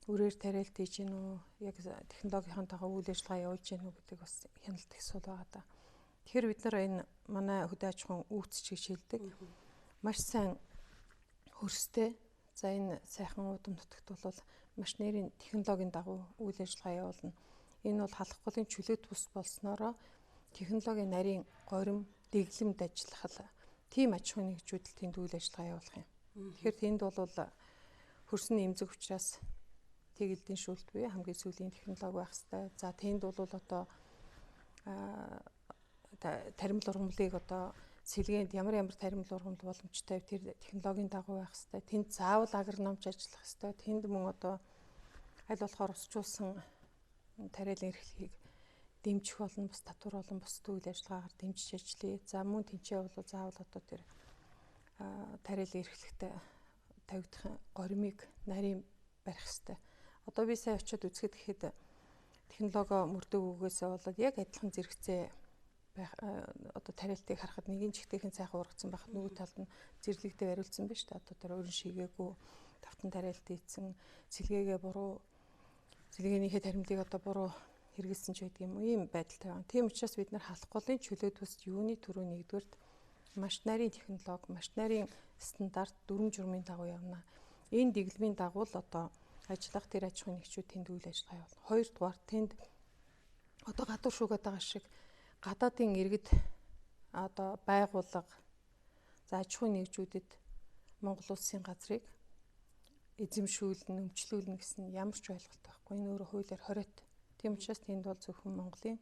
үрээр тариалт хийж гин үү, яг технологийн дагуу үйл ажиллагаа явуулж гин үү гэдэг бас хяналт их сул байгаа даа. Тэгэхээр бид нар энэ манай хөдөө аж ахуйн үүц гэж хэлдэг. Маш сайн хөрстэй. За энэ сайхан удам нутагт бол маш нэрийн технологийн дагуу үйл ажиллагаа явуулна. Энэ бол халахгуулын чөлөөт бүс болсноороо технологийн нарийн горим, дэглэмд ажиллах тийм аж ахуйн нэгжүүд л тэнд үйл ажиллагаа явуулах юм. Тэгэхээр тэнд бол хөрсний эмзэг учраас тэгэлдийн шүүлт буюу хамгийн сүүлийн технологи байх хэвээр. За тэнд бол одоо таримл ургамлыг одоо сэлгээнд ямар ямар таримл ургамл боломжтой тэр технологийн дагуу байх хэвээр. Тэнд заавал агрономч ажиллах хэвээр. Тэнд мөн одоо аль болохоор усжуулсан тариалан эрхлэхийг дэмжих болон бас татвар болон бусад үйл ажиллагаагаар дэмжиж ажиллая. За мөн тэнцээ бол заавал одоо тэр тариалан эрхлэхтэй тавигдах горимыг нарийн барих хэрэгтэй. Одоо би сая очиод үзэхэд гэхэд технологи мөрдөг үгээсээ болоод яг адилхан зэрэгцээ байх одоо тариалтыг харахад нэгэн чигтэйхэн сайхан ургацсан байхад нөгөө талд нь зэрлэгдээ бариулсан байна шүү дээ. Одоо тэр өрн шигээгүй тавтан тариалт ийцэн сэлгээгээ буруу сэлгээнийхээ таримлыг одоо буруу хэрэгэлсэн ч байдаг юм уу ийм байдалтай байна. Тийм учраас бид нар халах голын чөлөөт бүс юуны түрүү нэгдүгээрт маш нарийн технологи, маш нарийн стандарт дүрм журмын дагуу явна. Энэ дэглэмийн дагуу л одоо ажиллах тэр аж ахуйн нэгжүүд тэнд үйл ажиллагаа явуулна. Хоёрдугаар тэнд одоо гадуур шүүгээд байгаа шиг гадаадын иргэд одоо байгууллага за аж ахуйн нэгжүүдэд Монгол улсын газрыг эзэмшүүлнэ, өмчлүүлнэ гэсэн ямар ч ойлголт байхгүй. Энэ өөрөө хуулиар хориот. Тийм учраас тэнд бол зөвхөн Монголын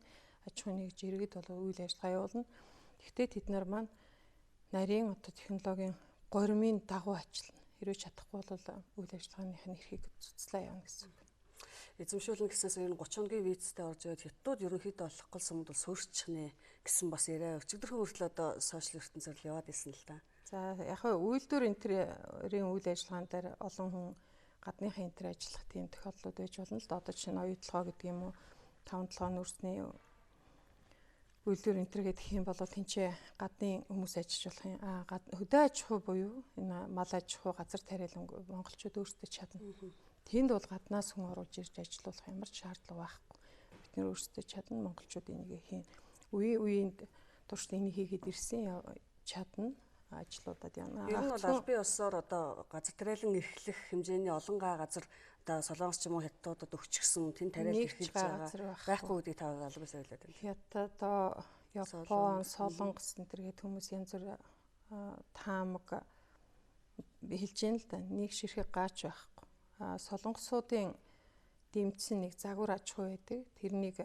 аж ахуйн нэгж иргэд бол үйл ажиллагаа явуулна. Гэхдээ тэд нар маань нарийн одоо технологийн горимын дагуу ажиллана. Хэрвээ чадахгүй бол үйл ажиллагааных нь эрхийг цуцлаа явна гэсэн үг. Эзэмшүүлнэ гэсээс ер нь 30 хоногийн визтэй орж ирээд хятадууд ерөнхийдөө болох гол сумд бол суурьчихнэ гэсэн бас яриа өчигдөрхөн хүртэл одоо сошиал ертөнцөөр л яваад исэн л та. За яг хөө үйлдвэр энтерийн үйл ажиллагаан дээр олон хүн гадныхаа энтер ажиллах тийм тохиолдлууд байж болно л да. Одоо жишээ нь оюутлогоо гэдэг юм уу 5 7 нүүрсний үйлдвэр энтер гэдэг юм бол тэнцээ гадны хүмүүс ажиллаж болох юм. Хөдөө аж ахуй буюу энэ мал аж ахуй газар тариалан монголчууд өөрсдөө чадна. Тэнд бол гаднаас хүн оруулж ирж ажиллуулах ямар ч шаардлага байхгүй. Бид нэр өөрсдөө чадна, монголчууд энийг хийн. Үеийн үеийн туршид энийг хийгээд ирсэн чадна ажлуудад явна. Ер нь бол албан ёсоор одоо газар тариалан эрхлэх хэмжээний олон га газар одоо Солонгос ч юм уу хятадуудад өгчихсөн тэн тариалан эрхэлж байгаа байхгүй гэдгийг та албан ёсоор хэлээд байна. Хятад, Япон, Солонгос энэ төр гээд хүмүүс янз бүр таамаг хэлж яана л да. Нэг ширхэг гаач байхгүй. Солонгосуудын дэмжсэн нэг загвар аж ахуй байдаг. Тэрнийг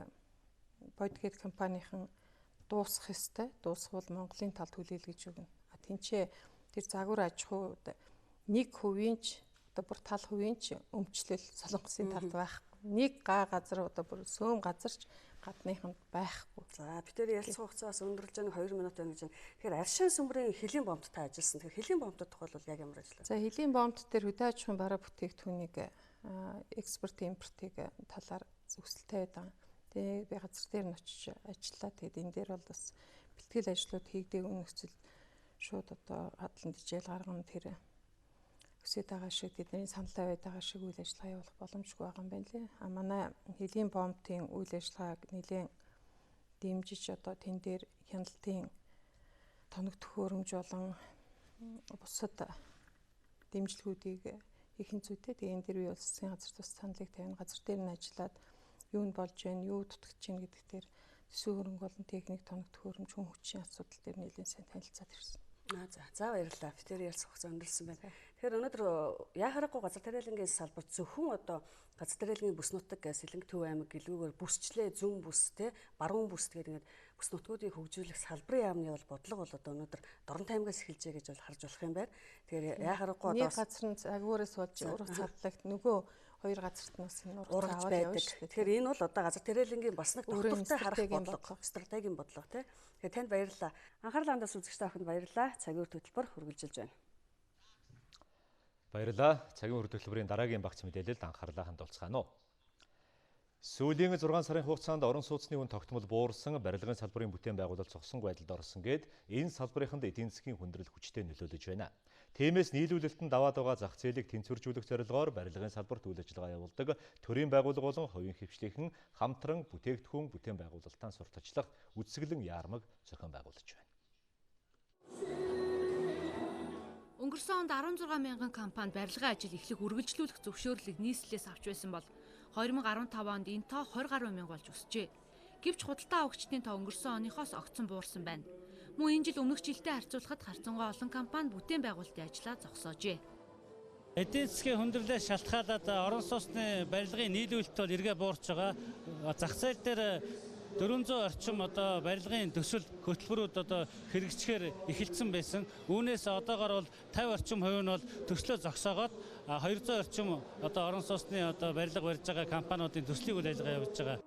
Бодгет компанийн дуусгах ёстой. Дуусгавал Монголын талд хүлээлгэж өгнө. Тэнцээ тэр загвар аж ахуйд 1% ч одоо бүр тал хувийн ч өмчлөл Солонгосын талд байхгүй. Нэг га газар одоо бүр сөөм газарч гадныханд байхгүй. За бид тэр ярилцах хугацаас өндөрлж байгаа 2 минут байна гэж байна. Тэгэхээр Аршин сүмрийн хөлийн бомбт та ажилласан. Тэгэхээр хөлийн бомбтод тухайлбал яг ямар ажиллаа? За хөлийн бомбт дээр хөдөө аж ахуйн бараа бүтээгдэхүүнийг экспорт импортыг талаар зүсэлтэй байдаг. Тэгээ би газар дээр нь очиж ажиллаа. Тэгээд энэ дээр бол бас бэлтгэл ажлууд хийгдэг нөхцөл шууд одоо хадлан дижээл гаргана тэр өсөд байгаа шиг тэдний саналаа байд байгаа шиг үйл ажиллагаа явуулах боломжгүй байгаа юм байна лээ. А манай хөлийн бомбтын үйл ажиллагааг нэлээд дэмжиж одоо тэн дээр хяналтын тоног төхөөрөмж болон бусад дэмжлэгүүдийг их зүйтэй. Тэгээ энэ дээр би бол засгийн газар тус саналыг тавина. Газар дээр нь ажиллаад юу нь болж байна, юу дутагдж байна гэдэг дээр төсвийн хөрөнгө болон техник тоног төхөөрөмж хүн хүчийн асуудал дээр нэлээд сайн танилцаад ирсэн. За баярлалаа. Би тэр ярилцах хугацаа өндөрлсөн байна. Тэгэхээр өнөөдөр яа харахгүй газар тариалангийн салбар зөвхөн одоо газар тариалангийн бүс нутаг Сэлэнг төв аймаг гэлгүүгээр бүсчлээ зүүн бүс те баруун бүс гэдэг ингээд бүс нутгуудыг хөгжүүлэх салбарын яамны бол бодлого бол одоо өнөөдөр Дорнот аймгаас эхэлжээ гэж бол харж болох юм байна. Тэгэхээр яа харахгүй одоо нэг газар нь загвараас болж ургац цавлагт нөгөө хоёр газарт нь бас энэ ургац байдаг. Тэгэхээр энэ бол одоо газар тариалангийн бас нэг доктортой харах бодлого, стратегийн бодлого тий. Тэгэхээр танд баярлалаа. Анхаарал хандаас үзэгч та бүхэнд баярлалаа. Цагийн үр төлбөр үргэлжилж байна. Баярлалаа. Цагийн үр төлбөрийн дараагийн багц мэдээлэлд анхаарлаа хандуулцгаана уу. Сүүлийн 6 сарын хугацаанд орон сууцны үн тогтмол буурсан барилгын салбарын бүтээн байгуулалт зогсонгүй байдалд орсон гээд энэ салбарынд эдийн засгийн хүндрэл хүчтэй нөлөөлөж байна. Тиймээс нийлүүлэлтэнд даваад байгаа зах зээлийг тэнцвэржүүлэх зорилгоор барилгын салбарт үйл ажиллагаа явуулдаг төрийн байгууллага болон хувийн хэвшлийнхэн хамтран бүтээгдэхүүн бүтээн байгуулалтаа сурталчлах үзэсгэлэн яармаг зохион байгуулж байна. Өнгөрсөн онд 16 мянган компани барилгын ажил эхлэх үргэлжлүүлэх зөвшөөрлийг нийслэлээс авч байсан бол 2015 онд энэ тоо 20 гаруй мянга болж өсжээ. Гэвч худалдаа авагчдын тоо өнгөрсөн оныхоос огцон буурсан байна. Мөн энэ жил өмнөх жилтэй харьцуулахад харьцангуй олон компани бүтээн байгуулалтын ажлаа зогсоожээ. Эдийн засгийн хүндрэлээс шалтгаалаад орон сууцны барилгын нийлүүлэлт бол эргээ буурч байгаа. Зах зээл дээр 400 орчим одоо барилгын төсөл хөтөлбөрүүд одоо хэрэгжихээр эхэлсэн байсан. Үүнээс одоогор бол 50 орчим хувь нь бол төслөө зогсоогоод 200 орчим одоо орон сууцны одоо барилга барьж байгаа компаниудын төслийн үйл ажиллагаа явуулж байгаа.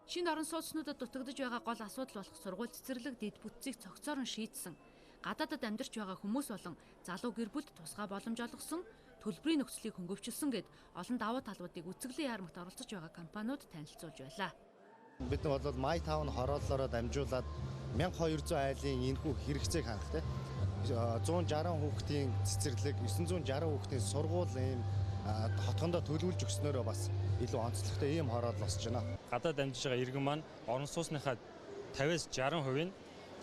Шинэ орон сууцнуудад дутагдаж байгаа гол асуудал болох сургууль цэцэрлэг дэд бүтцийг цогцоор нь шийдсэн. Гадаадад амьдарч байгаа хүмүүс болон залуу гэр бүлд тусгай боломж олгосон, төлбөрийн нөхцөлийг хөнгөвчилсөн гэд олон давуу талуудыг үзэсгэлэн яармагт оролцож байгаа компаниуд танилцуулж байлаа. Бид нар бол My Town хорооллороо дамжуулаад 1200 айлын энэхүү хэрэгцээг хангах те 160 хүүхдийн цэцэрлэг, 960 хүүхдийн сургууль ийм хотгондоо төлөвлөж өгснөөрөө бас илүү онцлогтой ийм хороолол босч байна. Гадаад амьдарч байгаа иргэн маань орон сууцныхаа 50-аас 60% нь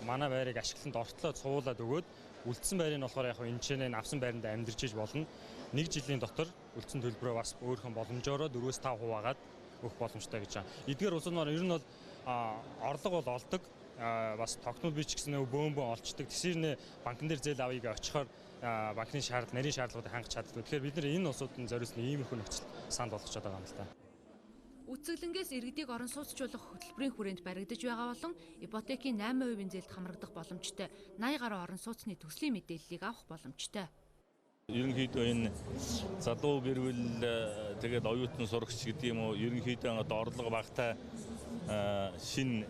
манай байрыг ашиглалтанд ортлоо цуулаад өгөөд үлдсэн байрыг нь болохоор яг энэ ч нэ авсан байранд амьдарч иж болно. Нэг жилийн дотор үлдсэн төлбөрөө бас өөрийнхөө боломжоороо 4-5 хуваагаад өгөх боломжтой гэж байна. Эдгээр улсууд маань ер нь бол орлого бол олдог. Бас тогтмол бий ч гэсэн нөө бөөн бөөн олчдөг. Тэсэрнэ банкн дээр зээл авъя гэж очихоор банкны шаардлага, нарийн шаардлагуудыг хангах чаддаггүй. Тэгэхээр бид нар энэ улсуудын зориулсан иймэрхүү нөхцөл санал болгочод байгаа юм л та. Үзэсгэлэнгээс иргэдийг орон сууцчлах хөтөлбөрийн хүрээнд баригдаж байгаа болон ипотекийн 8% зээлд хамрагдах боломжтой 80 гаруй орон сууцны төслийн мэдээллийг авах боломжтой. Ерөнхийдөө энэ залуу гэр бүл тэгээд оюутан сурагч гэдэг юм уу, ерөнхийдөө одоо орлого багатай шинэ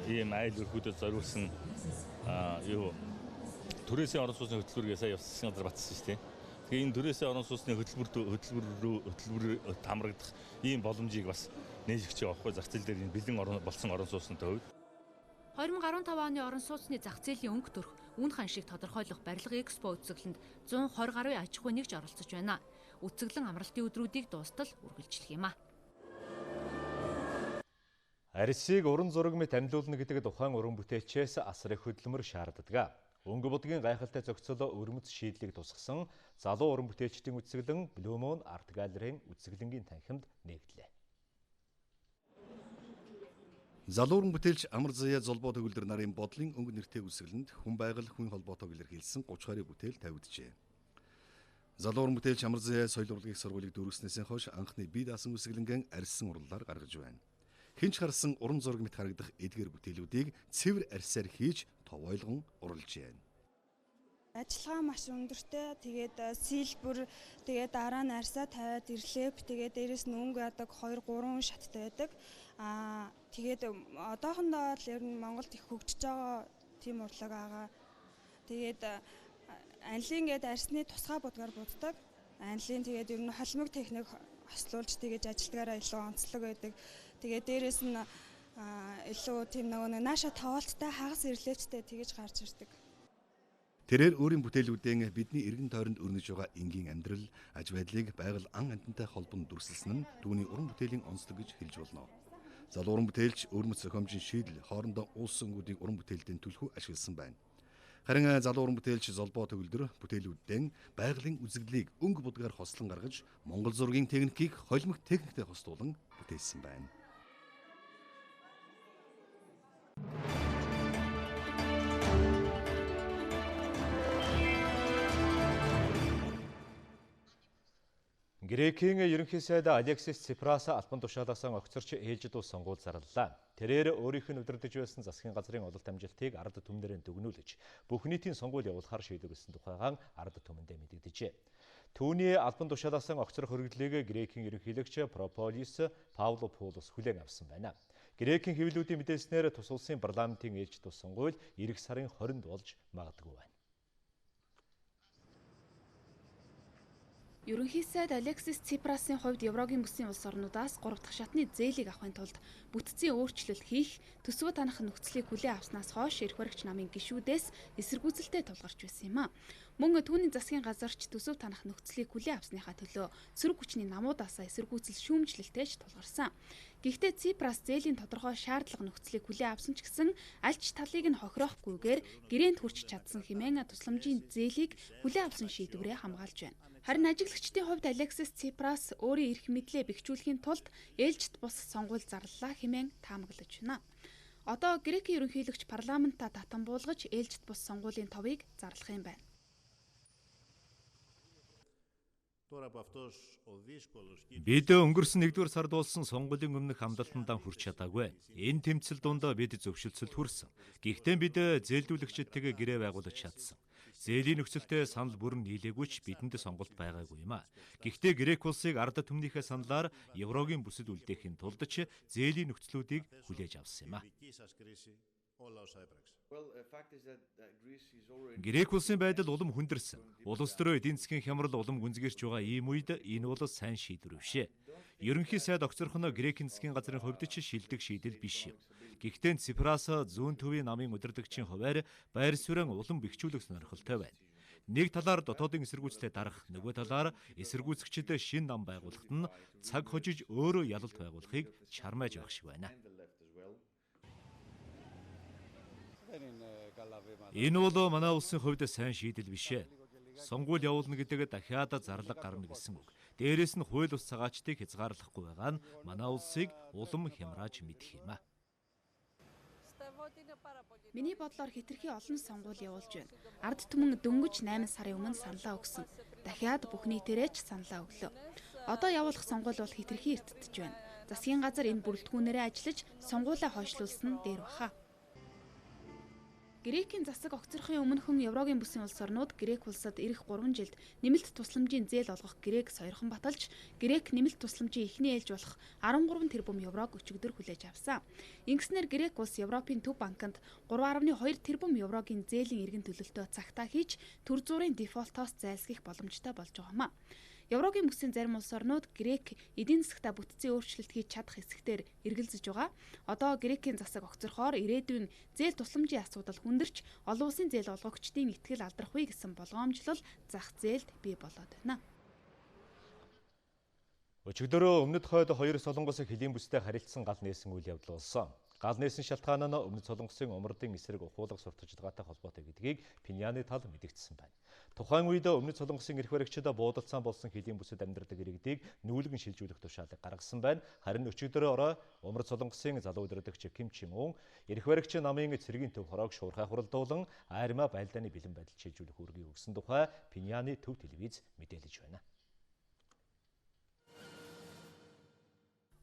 ийм айл өрхүүдэд зориулсан юу түрээсийн орон сууцны хөтөлбөргээ сая явуулсан газар батсан шүү дээ. Тэгээ энэ түрээсийн орон сууцны хөтөлбөр хамрагдах ийм боломжийг бас нээж өгч байгаа байхгүй зах зээл дээр энэ бэлэн орон болсон орон сууцнтай хувьд. 2015 оны орон сууцны зах зээлийн өнгө төрх, үн ханшийг тодорхойлох барилга экспо үзэсгэлэнд 120 гаруй аж ахуй нэгж оролцож байна. Үзэсгэлэн амралтын өдрүүдийг дуустал үргэлжлэх юм а. Арьсыг уран зураг мэт амьлуулна гэдэг тухайн уран бүтээлчээс асар их хөдөлмөр шаарддаг. Өнгө будгийн гайхалтай зохицол өрмөц шийдлийг тусгасан залуу уран бүтээлчдийн үзэсгэлэн Blue Moon Art Gallery-ийн үзэсгэлэнгийн танхимд нэгдлээ. Залуу уран бүтээлч Амар Заяа Золбоо төгөлдөр нарын бодлын өнгө нэртэй үзэсгэлэнд хүн байгаль хүн холбоотойг илэрхийлсэн 30 гаруй бүтээл тавигджээ. Залуу уран бүтээлч Амар Заяа соёл урлагийн сургуулийг дүүргэснээс хойш анхны бие даасан үзэсгэлэнгээ арьсан урлалаар гаргаж байна. Хинч харсан уран зураг мэт харагдах эдгээр бүтээлүүдийг цэвэр арьсаар хийж товойлгон уралж байна. Ажиллагаа маш өндөртэй. Тэгээд сэлбэр, тэгээд дараа нь арьсаа тавиад ирлээ. Тэгээд дээрэс нь өнгө ядаг 2 3 шаттай байдаг. Тэгээд одоохондоо л ер нь Монголд их хөгжиж байгаа тийм урлаг байгаа. Тэгээд анилин гээд арьсны тусгай будгаар буддаг. Анилин тэгээд ер нь холимог техник хослуулж тэгэж ажилдгаараа илүү онцлог байдаг. Тэгээд дээрэс нь илүү тийм нөгөө нааша таваалттай хагас ирлээчтэй тэгэж гарч ирдэг. Тэрээр өөрийн бүтээлүүдэн бидний эргэн тойронд өрнөж байгаа энгийн амьдрал, аж байдлыг байгаль ан амьтантай холбон дүрсэлсэн нь түүний уран бүтээлийн онцлог гэж хэлж болно. Залуу уран бүтээлч өвөрмөц зохиомжийн шийдэл хоорондоо уулсан өнгүүдийг уран бүтээлдэн түлхүү ашигласан байна. Харин залуу уран бүтээлч Золбоо төгөлдөр бүтээлүүддэн байгалийн үзэгдлийг өнгө будгаар хослон гаргаж Монгол зургийн техникийг холимог техниктэй хостуулан бүтээсэн байна. Грекийн ерөнхий сайд Алексис Ципрас албан тушаалаас огцорч ээлжид ус сонгуул зарлалаа. Тэрээр өөрийнх нь удирдах байсан засгийн газрын ололт амжилтыг ард түмнэрээ дүгнүүлж бүх нийтийн сонгуул явуулахар шийдвэрлэсэн тухайгаан ард түмэндээ мэдэгдэжээ. Түүний албан тушаалаас огцрох өргөдлийг Грекийн ерөнхийлөгч Прополис Павлопулос хүлээн авсан байна. Грекийн хэвлэлүүдийн мэдээлснээр тус улсын парламентын ээлжид ус сонгуул ирэх сарын 20-нд болж магадгүй байна. Ерөнхий сайд Алексис Ципрасын хувьд Еврогийн бүсийн улс орнуудаас 3 дахь шатны зээлийг авахын тулд бүтцийн өөрчлөлт хийх төсвөө танах нөхцөлийг хүлээн авснаас хойш эрх баригч намын гишүүдээс эсэргүүцэлтэй тулгарч байсан юм а. Мөн түүний засгийн газарч төсөв танах нөхцөлийг хүлээн авсныхаа төлөө сөрөг хүчний намуудаасаа эсэргүүцэл шүүмжлэлтэй ч тулгарсан. Гэхдээ Ципрас зээлийн тодорхой шаардлага нөхцөлийг хүлээн авсан ч гэсэн аль ч талыг нь хохироохгүйгээр гэрээнд хүрч чадсан хэмээн тусламжийн зээлийг хүлээн авсан шийдвэрээ хамгаалж байна. Харин ажиглагчдын хувьд Алексис Ципрас өөрийн эрх мэдлээ бэхжүүлэхийн тулд ээлжит бус сонгуул зарлалаа хэмээн таамаглаж байна. Одоо Грекийн ерөнхийлөгч парламентаа татан буулгаж ээлжит бус сонгуулийн товыг зарлах юм байна. Бид өнгөрсөн 1-р сард болсон сонгуулийн өмнөх амлалтандаа хүрч чадаагүй. Энэ тэмцэл дунд бид зөвшөлтсөлд хүрсэн. Гэхдээ бид зээлдүүлэгчидтэйгээ гэрээ байгуулж чадсан. Зээлийн нөхцөлтэй санал бүрэн нийлээгүй ч бидэнд сонголт байгаагүй юм а. Гэхдээ Грек улсыг ард түмнийхээ саналаар Еврогийн бүсэд үлдээхийн тулд ч зээлийн нөхцлүүдийг хүлээж авсан юм а. Грек улсын байдал улам хүндэрсэн. Улс төрөө эдийн засгийн хямрал улам гүнзгийрч байгаа ийм үед энэ бол сайн шийдвэр биш ээ. Ерөнхий сайд огцорхон нь Грекийн засгийн газрын хувьд ч шилдэг шийдэл биш юм. Гэхдээ Ципрас зүүн төвийн намын удирдагчийн хувиар байр суурин улам бэхжүүлэх сонирхолтой байна. Нэг талаар дотоодын эсэргүүцлээ дарах, нөгөө талаар эсэргүүцэгчид шинэ нам байгуулахад нь цаг хожиж өөрөө ялалт байгуулахыг чармайж байх шиг байна. Энэ бол манай улсын хувьд сайн шийдэл биш ээ. Сонгуул явуулна гэдэг дахиад зарлага гарна гэсэн үг. Дээрээс нь хууль бус цагаачдыг хязгаарлахгүй байгаа нь манай улсыг улам хямрааж мэдэх юм а. Миний бодлоор хэтэрхий олон сонгуул явуулж байна. Ард түмэн дөнгөж 8 сарын өмнө саналаа өгсөн. Дахиад бүх нийтээрээ ч саналаа өглөө. Одоо явуулах сонгуул бол хэтэрхий эртдэж байна. Засгийн газар энэ бүрэлдэхүүнээрээ ажиллаж сонгуулиа хойшлуулсан нь дээр баха. Грекийн засаг огцрохын өмнөхөн Еврогийн бүсийн улс орнууд Грек улсад ирэх 3 жилд нэмэлт тусламжийн зээл олгох гэрээг сойрхон баталж, Грек нэмэлт тусламжийн эхний ээлж болох 13 тэрбум еврог өчигдөр хүлээж авсан. Ингэснээр Грек улс Европын төв банкнд 3.2 тэрбум еврогийн зээлийн эргэн төлөлтөө цагтаа хийж, төр зуурын дефолтоос зайлсхийх боломжтой болж байгаа юм а. Еврогийн бүсийн зарим улс орнууд Грек эдийн засгтаа бүтцийн өөрчлөлт хийж чадах хэсэгтэр эргэлзэж байгаа. Одоо Грекийн засаг огцорхоор ирээдүйн зээл тусламжийн асуудал хүндэрч, олон улсын зээл олгогчдын итгэл алдрах вэ гэсэн болгоомжлол зах зээлд бий болоод байна. Өчигдөрөө Өмнөд хойд хоёр солонгос хөлийн бүстэй харилцсан гал нээсэн үйл явдал болсон. Гал нээсэн шалтгаан нь Өмнөд Солонгосын умардын эсрэг ухуулга сурталчилгаатай холбоотой гэдгийг Пхеньяны тал мэдэгдсэн байна. Тухайн үед Өмнөд Солонгосын эрх баригчид буудалцаан болсон хөлийн бүсэд амьдардаг иргэдийг нүүлгэн шилжүүлэх тушаалыг гаргасан байна. Харин өчигдөр орой Умард Солонгосын залуу удирдагч Ким Чен Ун эрх баригч намын цэргийн төв хороог шуурхай хуралдуулан армиа байлдааны бэлэн байдалд шилжүүлэх үүргийг өгсөн тухай Пхеньяны төв телевиз мэдээлж байна.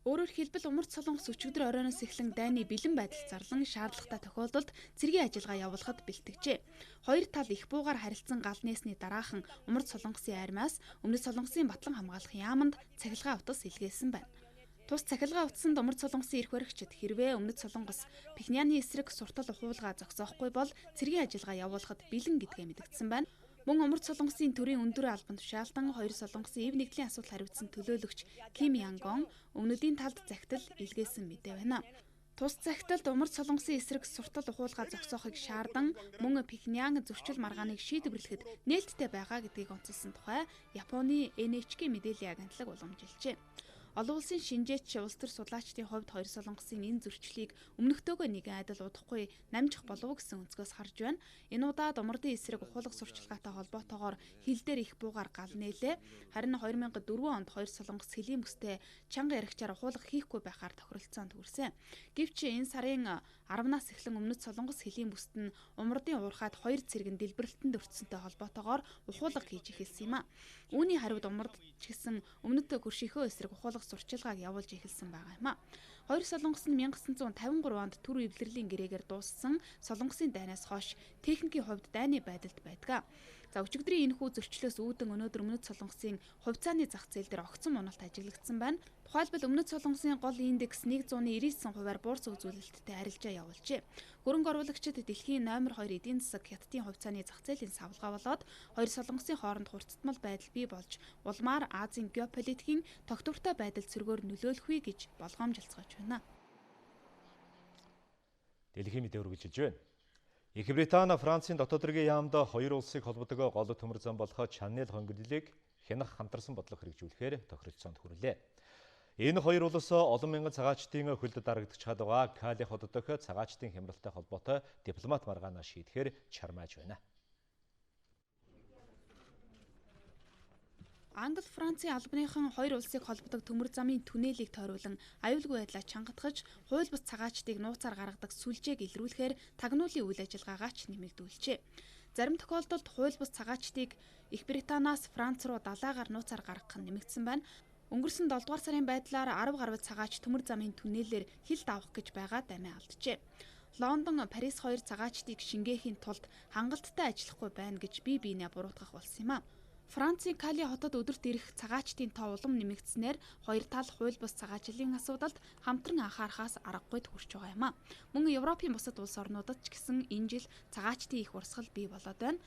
Өөрөөр хэлбэл Умард Солонгос өчигдөр оройноос эхлэн дайны бэлэн байдал зарлан шаардлагатай тохиолдолд цэргийн ажиллагаа явуулахад бэлтгэжээ. Хоёр тал их буугаар харилцсан гал нээсний дараахан Умард Солонгосын армиас Өмнөд Солонгосын батлан хамгаалах яаманд цахилгаан утас илгээсэн байна. Тус цахилгаан утсанд Умард Солонгосын эрх баригчид хэрвээ Өмнөд Солонгос Пхеньяны эсрэг суртал ухуулгаа зогсоохгүй бол цэргийн ажиллагаа явуулахад бэлэн гэдгээ мэдэгдсэн байна. Мөн Умард Солонгосын төрийн өндөр албан тушаалтан хоёр Солонгосын эв нэгдлийн асуудал хариуцсан төлөөлөгч Ким Янгон өмнөдийн талд захидал илгээсэн мэдээ байна. Тус захидалд Умард Солонгосын эсрэг суртал ухуулгаа зогсоохыг шаардан мөн Пхеньян зөрчил маргааныг шийдвэрлэхэд нээлттэй байгаа гэдгийг онцолсон тухай Японы NHK мэдээллийн агентлаг уламжилжээ. Олон улсын шинжээч улс төр судлаачдын хувьд хоёр Солонгосын энэ зөрчлийг өмнөхтэйгөө нэгэн адил удахгүй намжих болов гэсэн өнцгөөс харж байна. Энэ удаад умардын эсрэг ухуулга сурчилгаатай холбоотойгоор хил дээр их буугаар гал нээлээ. Харин 2004 онд хоёр Солонгос хөлийн бүстэй чанга яригчаар ухуулга хийхгүй байхаар тохиролцоонд хүрсэн. Гэвч энэ сарын 10-наас эхлэн өмнөд Солонгос хөлийн бүст нь умардын уурхайд хоёр цэргэн дэлбэрэлтэнд өртсөнтэй холбоотойгоор ухуулга хийж эхэлсэн юм а. Үүний хариуд умард ч гэсэн өмнөд хөршийнхөө эсрэг ухуулга сурчилгааг явуулж эхэлсэн байгаа юм а. Хоёр Солонгос нь 1953 онд төр эвлэрлийн гэрээгээр дууссан Солонгосын дайнаас хойш техникийн хувьд дайны байдалд байдаг. За өчигдрийн энэхүү зөрчлөөс үүдэн өнөөдөр Өмнөд Солонгосын хувьцааны зах зээл дээр огцом уналт ажиглагдсан байна. Тухайлбал Өмнөд Солонгосын гол индекс 199 хувиар буурсан үзүүлэлттэй арилжаа явуулжээ. Хөрөнгө оруулагчид дэлхийн номер 2 эдийн засаг Хятадын хувьцааны зах зээлийн савлгаа болоод хоёр Солонгосын хооронд хурцтмал байдал бий болж улмаар Азийн геополитикийн тогтвортой байдал сөргөөр нөлөөлөх вэ гэж болгоомжилцгааж байна. Дэлхийн мэдээ үргэлжилж байна. Их Британи, Францын дотоод хэргийн яамд хоёр улсыг холбодог гол төмөр зам болох Чанел хонгидлыг хянах хамтарсан бодлого хэрэгжүүлэхээр тохиролцоонд хүрлээ. Энэ хоёр улс олон мянган цагаачдын хөлд дарагдах байгаа Кали хот дэх цагаачдын хямралтай холбоотой дипломат маргаанаа шийдэхээр чармааж байна. Англи Францын албаныхан хоёр улсыг холбодог төмөр замын түнэлийг тойруулан аюулгүй байдлаа чангатгаж, хууль бус цагаачдыг нууцаар гаргадаг сүлжээг илрүүлэхээр тагнуулын үйл ажиллагаагаа ч нэмэгдүүлжээ. Зарим тохиолдолд хууль бус цагаачдыг Их Британаас Франц руу далайгаар нууцаар гаргах нь нэмэгдсэн байна. Өнгөрсөн 7 дугаар сарын байдлаар 10 гаруй цагаач төмөр замын түнэлээр хил давах гэж байгаа дамиа алджээ. Лондон, Парис хоёр цагаачдыг шингээхийн тулд хангалттай ажиллахгүй байна гэж бие биенээ буруутгах болсон юм а. Францын Кали хотод өдөрт ирэх цагаачдын тоо улам нэмэгдсэнээр хоёр тал хууль бус цагаачлалын асуудалд хамтран анхаарахаас аргагүйд хүрч байгаа юм а. Мөн Европын бусад улс орнуудад ч гэсэн энэ жил цагаачдын их урсгал бий болоод байна.